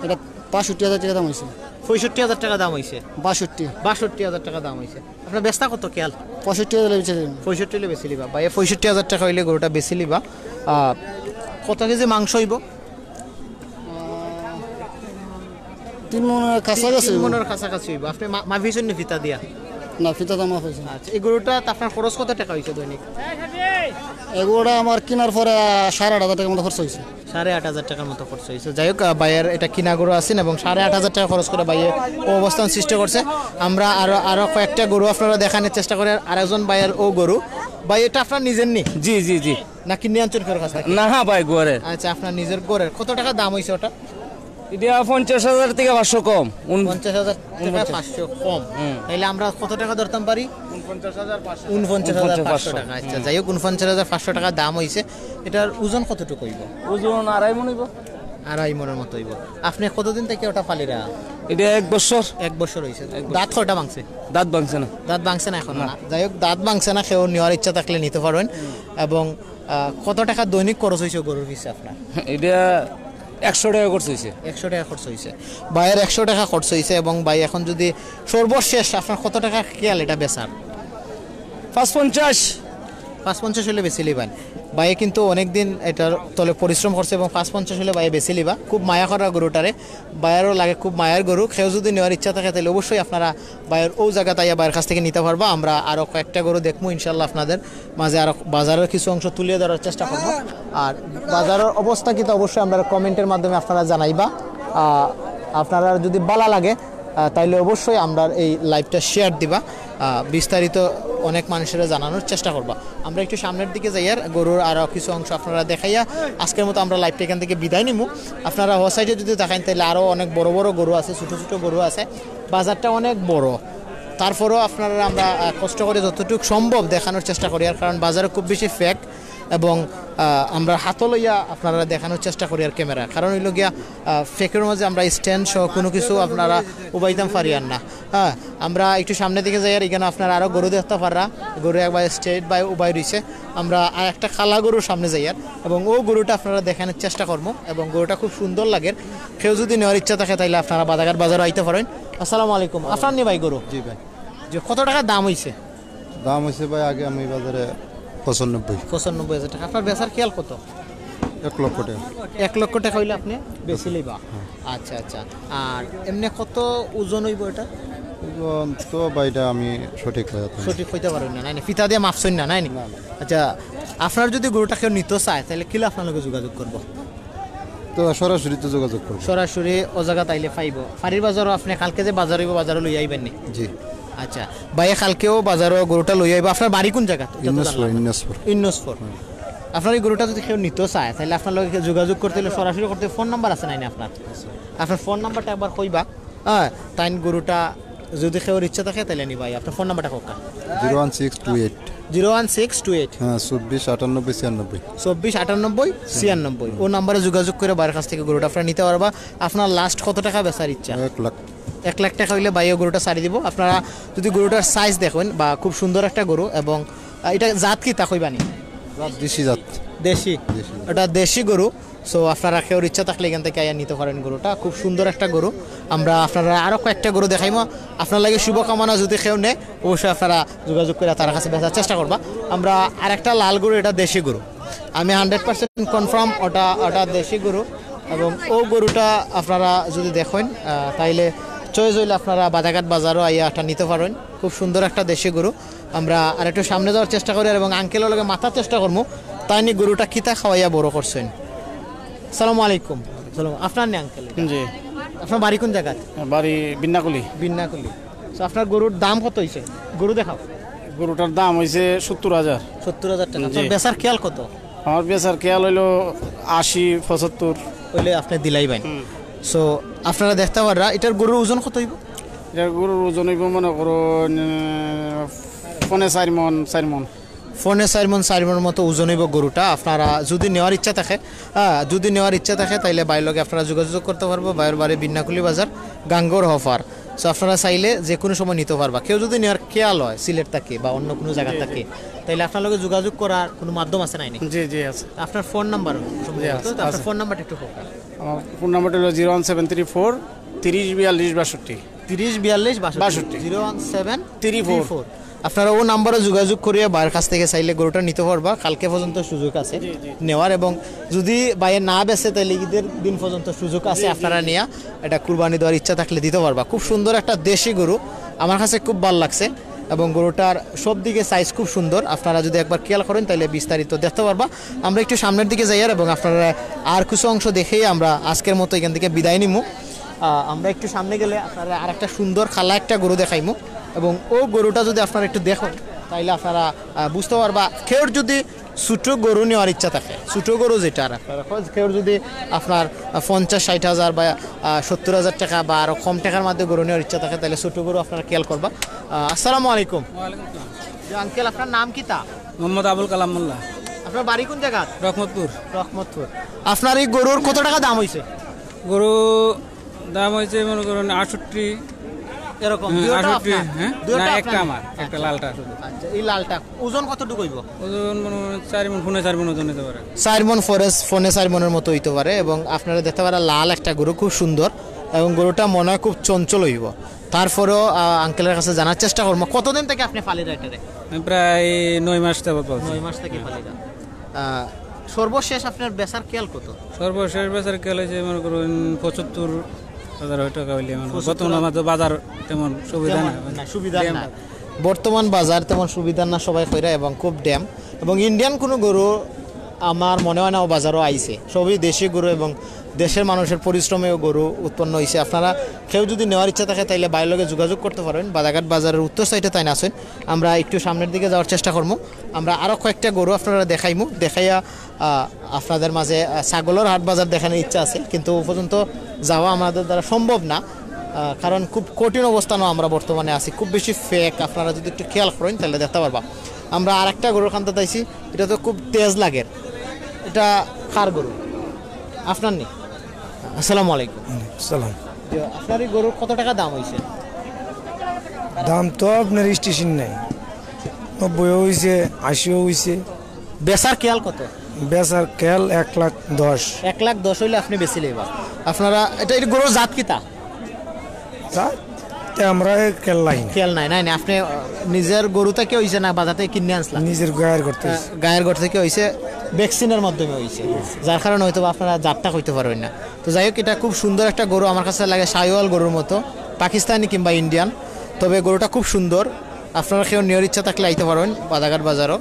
এটা বাষট্টি হাজার টাকা দাম হইছে। পঁয়ষট্টি হাজার টাকা দাম হইছে। বাষট্টি। বাষট্টি হাজার টাকা দাম হইছে। আপনার বেচতা কত খেয়াল? পঁয়ষট্টি হাজার বেচে দিন। পঁয়ষট্টি হইলে বেশি লিবা। ভাই, পঁয়ষট্টি হাজার টাকা হইলে গরুটা বেশি লিবা। আহ, কত কেজি মাংস হইব? তিন মনের কাছাকাছি তিন হইব। মনের কাছাকাছি হইব। আপনি মা-, মাফিছেন নি ফিতা দিয়া? না, ফিতা তো মাফ হয়েছে। আচ্ছা, এই গরুটা তো আপনার খরচ কত টাকা হইছে দৈনিক? এগুলোটা আমার কেনার পরে সাড়ে আট হাজার টাকার মতো খরচ হয়েছে। সাড়ে আট হাজার টাকার মতো খরচ হয়েছে। যাই হোক, আহ, ভাইয়ের এটা কিনা গরু আছেন এবং সাড়ে আট হাজার টাকা খরচ করে ভাইয়ে ও অবস্থান সৃষ্টি করছে। আমরা আরো, আরো কয়েকটা গরু আপনারা দেখানোর চেষ্টা করি। আর আরেকজন ভাইয়ের ও গরু। ভাই, এটা আপনার নিজের নি? জি, জি, জি। না কিনে আনছেন কারোর কাছ থেকে? না, হ্যাঁ ভাই, ঘরের। আচ্ছা, আপনার নিজের ঘরের। কত টাকা দাম হইছে ওটা? এটা পঞ্চাশ হাজার থেকে পাঁচশো কম। উন- পঞ্চাশ হাজার থেকে ঊনপঞ্চাশ। পাঁচশো কম। হুম। তাইলে আমরা কত টাকা ধরতাম পারি? ঊনপঞ্চাশ হাজার পাঁচশো। ঊনপঞ্চাশ হাজার পাঁচশো ঊনপঞ্চাশ হাজার পাঁচশো। টাকা। আচ্ছা, হুম। যাই হোক, ঊনপঞ্চাশ হাজার পাঁচশো টাকা দাম হইছে। এটার ওজন কতটুকু হইব? ওজন আড়াই মন হইব। আড়াই মনের মতো হইব। আপনি কতদিন থেকে ওটা পালিরা? এটা এক বছর। এক বছর হইছে। এক বছর। দাঁত কয়টা ভাঙছে? দাঁত ভাঙছে না। দাঁত ভাঙছে না এখনো না। না। যাই হোক, দাঁত ভাঙছে না, কেউ নেওয়ার ইচ্ছা থাকলে নিতে পারবেন। এবং, আহ, কত টাকা দৈনিক খরচ হইছে গরুর পিছে আপনার? এটা একশো টাকা খরচ হয়েছে। একশো টাকা খরচ হয়েছে। ভাইয়ের একশো টাকা খরচ হয়েছে এবং ভাই এখন যদি সর্বশেষ আপনার কত টাকা খেয়াল এটা বেচার? পাঁচ পঞ্চাশ। পাঁচ পঞ্চাশ হইলে বেশি লিবেন। ভাইয়ে কিন্তু অনেক দিন এটার তলে পরিশ্রম করছে এবং পাঁচ পঞ্চাশ হইলে ভাইয়ে বেশি লিবা। খুব মায়া করা গরুটারে, ভাইয়েরও লাগে খুব মায়ার গরু। কেউ যদি নেওয়ার ইচ্ছা থাকে তাহলে অবশ্যই আপনারা ভাইয়ের ও জায়গাত আইয়া ভাইয়ের কাছ থেকে নিতে পারবা। আমরা আরও কয়েকটা গরু দেখবো ইনশাল্লাহ, আপনাদের মাঝে আরও বাজারের কিছু অংশ তুলিয়ে ধরার চেষ্টা করবো। আর বাজারের অবস্থা কিন্তু অবশ্যই আমরা কমেন্টের মাধ্যমে আপনারা জানাইবা। আহ, আপনারা যদি ভালা লাগে, আহ, তাইলে অবশ্যই আমরা এই লাইভটা শেয়ার দিবা। আহ, বিস্তারিত অনেক মানুষেরা জানানোর চেষ্টা করবা। আমরা একটু সামনের দিকে যাই আর গরুর আরও কিছু অংশ আপনারা দেখাইয়া আজকের মতো আমরা লাইভটা এখান থেকে বিদায় নিমু। আপনারা হ সাইডে যদি দেখেন তাহলে আরও অনেক বড় বড় গরু আছে, ছোটো ছোটো গরু আছে, বাজারটা অনেক বড়। তারপরেও আপনারা আমরা আহ, কষ্ট করে যতটুকু সম্ভব দেখানোর চেষ্টা করি, আর কারণ বাজারে খুব বেশি ফেক এবং আহ, আমরা হাতো লইয়া আপনারা দেখানোর চেষ্টা করি আর ক্যামেরা, কারণ হইল গিয়া আহ, ফেকের মাঝে আমরা স্ট্যান্ড সহ কোনো কিছু আপনারা উবাইতাম পারি আর না। হ্যাঁ, আমরা একটু সামনে দিকে যাই আর এখানে আপনারা আরও গরু দেখতে পাররা। গরু একবার স্ট্রেট বাই উবাই রইছে। আমরা আর একটা কালা গরুর সামনে যাই আর এবং ও গরুটা আপনারা দেখানোর চেষ্টা করবো এবং গরুটা খুব সুন্দর লাগে। কেউ যদি নেওয়ার ইচ্ছা থাকে তাহলে আপনারা বাদাঘাট বাজারও আইতে পারেন। আসসালামু আলাইকুম, আপনার নি ভাই গরু? জি ভাই। যে কত টাকা দাম হইছে? দাম হইছে ভাই, আগে আমি বাজারে পঁচানব্বই। পঁচানব্বই হাজার টাকা। আপনার বেচার খেয়াল কত? এক লক্ষ টাকা। এক লক্ষ টাকা হইলে আপনি বেশি লইবা? আচ্ছা, আচ্ছা। আর এমনি কত ওজন হইব এটা? ওজন তো ভাই, এটা আমি সঠিক কইতে পারি না। সঠিক কইতে পারবেন না, নাই নি? ফিতা দিয়ে মাপছেন না, নাই নি? না, না। আচ্ছা, আপনার যদি গরুটা কেউ নিতে চায়, তাহলে কিলা আপনার লগে যোগাযোগ করবো? তো সরাসরি তো যোগাযোগ করবো। সরাসরি ও জায়গাত আইলে পাইবো। ফাড়ির বাজারও আপনি কালকে যে বাজার হইব, বাজারও লই আইবেন নি? জি। আচ্ছা, ভাইয়া কালকেও বাজারও গরুটা লই আইবো। আপনার বাড়ি কোন জায়গা? ইন্নসপুর, ইন্নসপুর। ইন্নসপুর। আপনার এই গরুটা যদি কেউ নিতে চায়, তাহলে আপনার লগে যোগাযোগ করতে হলে সরাসরি করতে ফোন নাম্বার আছে নাই না আপনার? আপনার ফোন নাম্বারটা একবার কইবা। হ্যাঁ, তাইন গরুটা যদি কেউর ইচ্ছা থাকে, তাহলে নি ভাই, আপনার ফোন নাম্বারটা কইবা। Zero one six two eight. Zero one six two eight. হ্যাঁ, চব্বিশ আটানব্বই ছিয়ানব্বই। চব্বিশ আটানব্বই ছিয়ানব্বই। ও নাম্বারে যোগাযোগ করে ভাইয়ের কাছ থেকে গরুটা আপনারা নিতে পারবা। আপনার লাস্ট কত টাকা বেচার ইচ্ছা? এক লাখ। এক লাখ টাকা হইলে ভাইয়ে গরুটা ছাড়ি দিব। আপনারা যদি গরুটার সাইজ দেখেন বা খুব সুন্দর একটা গরু এবং, আহ, এটা জাত কি তা কইবানি? জাত দেশি জাত। দেশি? দেশি। এটা দেশি গরু। সো আপনারা কেউর ইচ্ছা থাকলে এখান থেকে আইয়া নিতে পারেন গরুটা। খুব সুন্দর একটা গরু। আমরা আপনারা আরও কয়েকটা গরু দেখাইমু। আপনার লাগি শুভকামনা, যদি কেউ নেয় অবশ্যই আপনারা যোগাযোগ করে তার কাছে বেচার চেষ্টা করবা। আমরা আরেকটা লাল গরু, এটা দেশি গরু, আমি হান্ড্রেড পার্সেন্ট কনফার্ম ওটা, ওটা দেশি গরু। এবং ও গরুটা আপনারা যদি দেখেন, আহ, তাইলে চয়েস হইলে আপনারা বাদাঘাট বাজারও আইয়া একটা নিতে পারেন। খুব সুন্দর একটা দেশি গরু। আমরা আর একটু সামনে যাওয়ার চেষ্টা করি এবং আঙ্কেলের লগে মাতার চেষ্টা করবো, তাইন নি গরুটা কিতা খাওয়াইয়া বড় করছেন। সালামু আলাইকুম। সালাম। আপনার নি আঙ্কেল? জি। আপনার বাড়ি কোন জায়গায়? বাড়ি বিন্নাকুলি। বিন্নাকুলি। তো আপনার গরুর দাম কত হইছে? গরু দেখাও। গরুটার দাম হইছে সত্তর হাজার। সত্তর হাজার টাকা। জি। আপনার বেচার খেয়াল কত? আমার বেচার খেয়াল হইলো আশি, পঁচাত্তর। হইলে আপনি দিলাই ভাই। হুম। সো আপনারা দেখতে পাররা, এটার গরুর ওজন কত হইব? এটার গরুর ওজন হইব মনে করো, উম, পৌনে চার মন, চার মন। পৌনে চার মন, চার মন মতো ওজন হইব গরুটা। আপনারা যদি নেওয়ার ইচ্ছা থাকে, হ্যাঁ, যদি নেওয়ার ইচ্ছা থাকে, তাইলে ভাইর লগে আপনারা যোগাযোগ করতে পারবো। ভাইর বাড়ি বিন্নাকুলি বাজার, গাঙ্গর হফার। সো আপনারা চাইলে যে কোনো সময় নিতে পারবা। কেউ যদি নেওয়ার খেয়াল হয় সিলেট থাকি বা অন্য কোনো জায়গা থাকি, তাইলে আপনার লগে যোগাযোগ করার কোনো মাধ্যম আছে নাই নি? জি, জি, আছে। আপনার ফোন নাম্বার সম্ভবত, জি, আছে, তো আপনার আছে। ফোন নাম্বারটা একটু হোক। আমার ফোন নাম্বারটা হলো zero one seven three four তিরিশ বিয়াল্লিশ বাষট্টি। তিরিশ বিয়াল্লিশ বাষট্টি। বাষট্টি। Zero one seven three four. আপনারা ও নাম্বারে যোগাযোগ করিয়া ভাইর কাছ থেকে চাইলে গরুটা নিতে পারবা। কালকে পর্যন্ত সুযোগ আছে নেওয়ার, এবং যদি ভাইয়ে না বেচে তাইলে ঈদের দিন পর্যন্ত সুযোগ আছে, আপনারা নিয়া এটা কুরবানি দেওয়ার ইচ্ছা থাকলে দিতে পারবা। খুব সুন্দর একটা দেশি গরু, আমার কাছে খুব ভালো লাগছে এবং গরুটার সব দিকে সাইজ খুব সুন্দর। আপনারা যদি একবার খেয়াল করেন তাইলে বিস্তারিত দেখতে পারবা। আমরা একটু সামনের দিকে যাই আর, এবং আপনারা আর কিছু অংশ দেখেই আমরা আজকের মতো এখান থেকে বিদায় নিমু। আহ, আমরা একটু সামনে গেলে আপনারা আর একটা সুন্দর কালা একটা গরু দেখাইমু, এবং ও গরুটা যদি আপনারা একটু দেখেন তাইলে আপনারা, আহ, বুঝতে পারবা। কেউর যদি ছোট গরু নেওয়ার ইচ্ছা থাকে, ছোট গরু যেটা আর আপনারা কয়, কেউর যদি আপনার, আহ, পঞ্চাশ ষাট হাজার বা, আহ, সত্তর হাজার টাকা বা আরো কম টাকার মধ্যে গরু নেওয়ার ইচ্ছা থাকে, তাহলে ছোট গরু আপনারা খেয়াল করবা। আহ, আসসালামু আলাইকুম। ওয়ালাইকুম আসসালাম। জি আঙ্কেল, আপনার নাম কিতা? মোহাম্মদ আবুল কালাম মোল্লা। আপনার বাড়ি কোন জায়গা? রহমতপুর। রহমতপুর। আপনার এই গরুর কত টাকা দাম হইছে? গরু দাম হইছে মনে করুন আটষট্টি। এরকম হুম, দুইটা আটষট্টি, আপনার? হ্যাঁ? দুইটা না, আপনার? একটা আমার, একটা আচ্ছা। লালটা শুধু। আচ্ছা, এই লালটা ওজন কতটুকু হইব? ওজন মনে হয় চার মন, পৌনে চার মন ওজন হইতে পারে। চার মন ফরেস, পৌনে চার মনের মতো হইতে পারে। এবং আপনারা দেখতে পারা লাল একটা গরু, খুব সুন্দর, এবং গরুটা মনে হয় খুব চঞ্চল হইব। তারপরেও আহ, আঙ্কেলের কাছে জানার চেষ্টা করবো, কতদিন থেকে আপনি ফালিরা এটারে? আমি প্রায় নয় মাস যাবত পালছি। নয় মাস থেকে ফালিরা। আহ, সর্বশেষ আপনার বেচার খেয়াল কত? সর্বশেষ বেচার খেয়াল হয়েছে, মনে করুন, পঁচাত্তর হাজার টাকা হইলে, মনে করুন, পঁচাত্তর। বর্তমানে আমার তো বাজার তেমন সুবিধা তেমন না। না, সুবিধা ড্যাম না। বর্তমান বাজার তেমন সুবিধা না, সবাই কইরা এবং খুব ড্যাম। এবং ইন্ডিয়ান কোনো গরু আমার মনে হয় না ও বাজারও আইছে। সবই দেশি গরু এবং দেশের মানুষের পরিশ্রমে ও গরু উৎপন্ন হইছে। আপনারা কেউ যদি নেওয়ার ইচ্ছা থাকে, তাইলে ভাইর লগে যোগাযোগ করতে পারেন। বাদাঘাট বাজারের উত্তর সাইডে তাইন আছেন। আমরা একটু সামনের দিকে যাওয়ার চেষ্টা করবো। আমরা আরও কয়েকটা গরু আপনারা দেখাইমু, দেখাইয়া আহ, আপনাদের মাঝে, আহ, ছাগলের হাট বাজার দেখানোর ইচ্ছা আছে, কিন্তু ও পর্যন্ত যাওয়া আমাদের দ্বারা সম্ভব না। আহ, কারণ খুব কঠিন অবস্থানও আমরা বর্তমানে আছি, খুব বেশি ফেক। আপনারা যদি একটু খেয়াল করেন, তাহলে দেখতে পারবা। আমরা আরেকটা গরুর কান্দাত আইছি, এটা তো খুব তেজ লাগে। এটা কার গরু? আপনার নি? আসসালামু আলাইকুম। সালাম। যে আপনার এই গরুর কত টাকা দাম হইছে? দাম তো আপনার স্টেশন নাই, নব্বইও হইছে, আশিও হইছে। বেচার খেয়াল কত? বেচার খেয়াল এক লাখ দশ। এক লাখ দশ হইলে আপনি বেশি লইবা। আপনারা এটা, এই গরুর জাত কিতা? জাত? তে আমরা খেয়াল নাই না। খেয়াল নাই, নাই, নাই। আপনি আহ, নিজের গরু থেকে হইছে না বাজার থেকে কিনে আনছিলাম? নিজের গায়ের করতে হইছে। আহ, গায়ের গরু থেকে হইছে, ভ্যাকসিনের মাধ্যমে হইছে, যার কারণে হয়তো বা আপনারা জাতটা কইতে পারবেন না। তো যাই হোক, এটা খুব সুন্দর একটা গরু, আমার কাছে লাগে শাহিওয়াল গরুর মতো, পাকিস্তানি কিংবা ইন্ডিয়ান। তবে গরুটা খুব সুন্দর, আপনারা কেউ নেওয়ার ইচ্ছা থাকলে আইতে পারবেন বাদাঘাট বাজারও।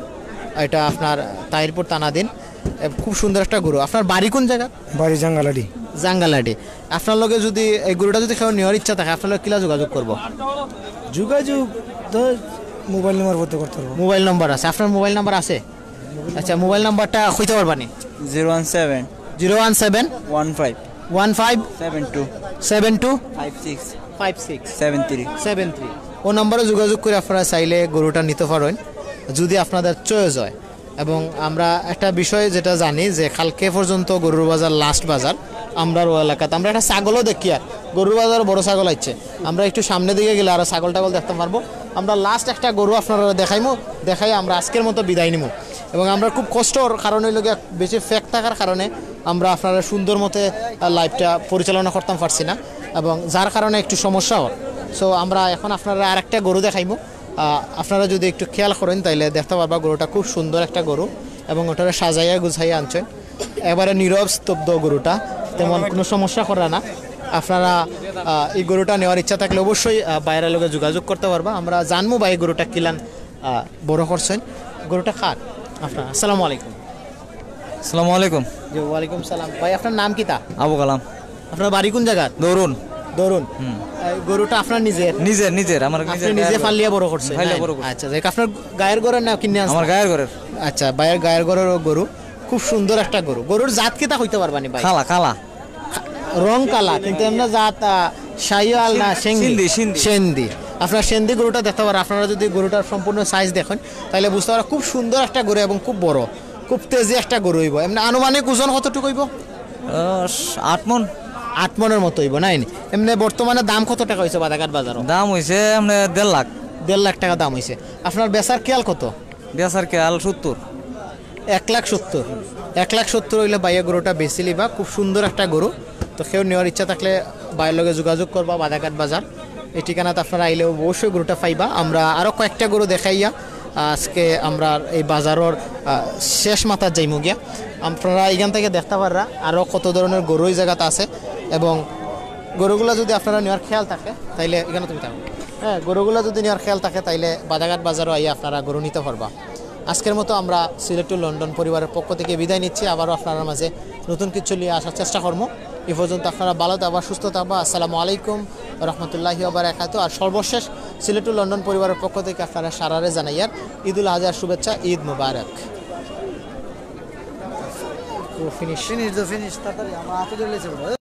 এটা আপনার তাহিরপুর থানাধীন। এ, খুব সুন্দর একটা গরু। আপনার বাড়ি কোন জায়গা? বাড়ি জাঙ্গালাডি। জাঙ্গালাডি। আপনার লগে যদি এই গরুটা যদি কেউ নেওয়ার ইচ্ছা থাকে, আপনার লগে কিলা যোগাযোগ করবো? যোগাযোগ তো মোবাইল নাম্বার মতো করতে পারবো। মোবাইল নাম্বার আছে? আপনার মোবাইল নাম্বার আছে? আচ্ছা, মোবাইল নাম্বারটা কইতে পারবা নি? Zero one seven. Zero one seven. One five. One five. Seven two. Seven two. Five six. Five six. Seven three. Seven three. ও নম্বরে যোগাযোগ করে আপনারা চাইলে গরুটা নিতে পারেন, যদি আপনাদের চয়েস হয়। এবং আমরা একটা বিষয় যেটা জানি যে কালকে পর্যন্ত গরুর বাজার লাস্ট বাজার আমরার ও এলাকাত। আমরা একটা ছাগলও দেখি, আর গরুর বাজার বড় ছাগল আছে। আমরা একটু সামনের দিকে গেলে আরো ছাগল টাগল দেখতে পারবো। আমরা লাস্ট একটা গরু আপনারা দেখাইমু, দেখাই আমরা আজকের মতো বিদায় নিমু। এবং আমরা খুব কষ্টর কারণ হইল গিয়া বেশি ফেক থাকার কারণে আমরা আপনারা সুন্দর মতে, আহ, লাইভটা পরিচালনা করতাম পারছি না, এবং যার কারণে একটু সমস্যা হয়। সো আমরা এখন আপনারা আরেকটা গরু দেখাইমু। আহ, আপনারা যদি একটু খেয়াল করেন, তাইলে দেখতে পারবা গরুটা খুব সুন্দর একটা গরু, এবং ওটারে সাজাইয়া গুছাইয়া আনছেন। এবারে নীরব স্তব্ধ গরুটা, তেমন কোনো সমস্যা করে না। আপনারা, আহ, এই গরুটা নেওয়ার ইচ্ছা থাকলে অবশ্যই, আহ, ভাইয়ের লগে যোগাযোগ করতে পারবা। আমরা জানমু ভাই গরুটা কিলান, আহ, বড় করছেন। গরুটা কার? আপনার, আসসালামু আলাইকুম। আসসালামু আলাইকুম। জি, ওয়ালাইকুম সালাম। ভাই, আপনার নাম কিতা? আবু কালাম। আপনার বাড়ি কোন জায়গা? দৌরুন। দৌরুন। হুম। এই গরুটা আপনার নিজের? নিজের, নিজের। আমার আপনি নিজের নিজে গায়ের গরু। ফালিয়া বড় করছেন? ফালিয়া বড় করছি। আচ্ছা, যাক, আপনার গায়ের গরুর না কিনে আনছেন? আমার গায়ের গরুর। আচ্ছা, ভাইয়ের গায়ের গরুর গরু। খুব সুন্দর একটা গরু। গরুর জাত কিতা কইতে পারবা নি ভাই? কালা, কালা। রং কালা, কিন্তু এমনি জাত, আহ, শাহিওয়াল না সিন্ধি? সিন্ধি, সিন্ধি। সিন্ধি। আপনার সিন্ধি গরুটা দেখতে পারেন। আপনারা যদি গরুটার সম্পূর্ণ সাইজ দেখেন, তাহলে বুঝতে পারবেন খুব সুন্দর একটা গরু এবং খুব বড়, খুব তেজি একটা গরু হইব। এমনি আনুমানিক ওজন কতটুকু হইব? আহ, আট মন। আট মনের মতো হইব, নাই নি? এমনি বর্তমানে দাম কত টাকা হইছে বাদাঘাট বাজারও? দাম হইছে এমনি দেড় লাখ। দেড় লাখ টাকা দাম হইছে। আপনার বেচার খেয়াল কত? বেচার খেয়াল সত্তর। এক লাখ সত্তর। এক লাখ সত্তর হইলে ভাইয়া গরুটা বেশি লিবা, খুব সুন্দর একটা গরু। তো কেউ নেওয়ার ইচ্ছা থাকলে ভাইয়ের লগে যোগাযোগ করবা, বাদাঘাট বাজার। এই ঠিকানাত আপনারা আইলে অবশ্যই গরুটা পাইবা। আমরা আরও কয়েকটা গরু দেখাইয়া আজকে আমরা এই বাজারর, আহ, শেষ মাথাত যাইমু গিয়া। আপনারা এখান থেকে দেখতে পাররা আরও কত ধরনের গরু এই জায়গাত আছে, এবং গরুগুলা যদি আপনারা নেওয়ার খেয়াল থাকে, তাইলে এখানে তুমি থাকো। হ্যাঁ, গরুগুলা যদি নেওয়ার খেয়াল থাকে, তাইলে বাদাঘাট বাজারও আইয়া আপনারা গরু নিতে পারবা। আজকের মতো আমরা সিলেট টু লন্ডন পরিবারের পক্ষ থেকে বিদায় নিচ্ছি। আবারও আপনার মাঝে নতুন কিছু নিয়ে আসার চেষ্টা করবো। এই পর্যন্ত আপনারা ভালো থাকবা, সুস্থ থাকবা। আসসালামু আলাইকুম রহমতুল্লাহি ওবারাকাতু। আর সর্বশেষ সিলেট টু লন্ডন পরিবারের পক্ষ থেকে আপনারা সারারে জানাইয়ার ঈদুল আজহার শুভেচ্ছা, ঈদ মুবারক। ফিনিশ। ফিনিশ দাও, ফিনিশ, তাড়াতাড়ি, আমার হাতে ধরে লেগেছে।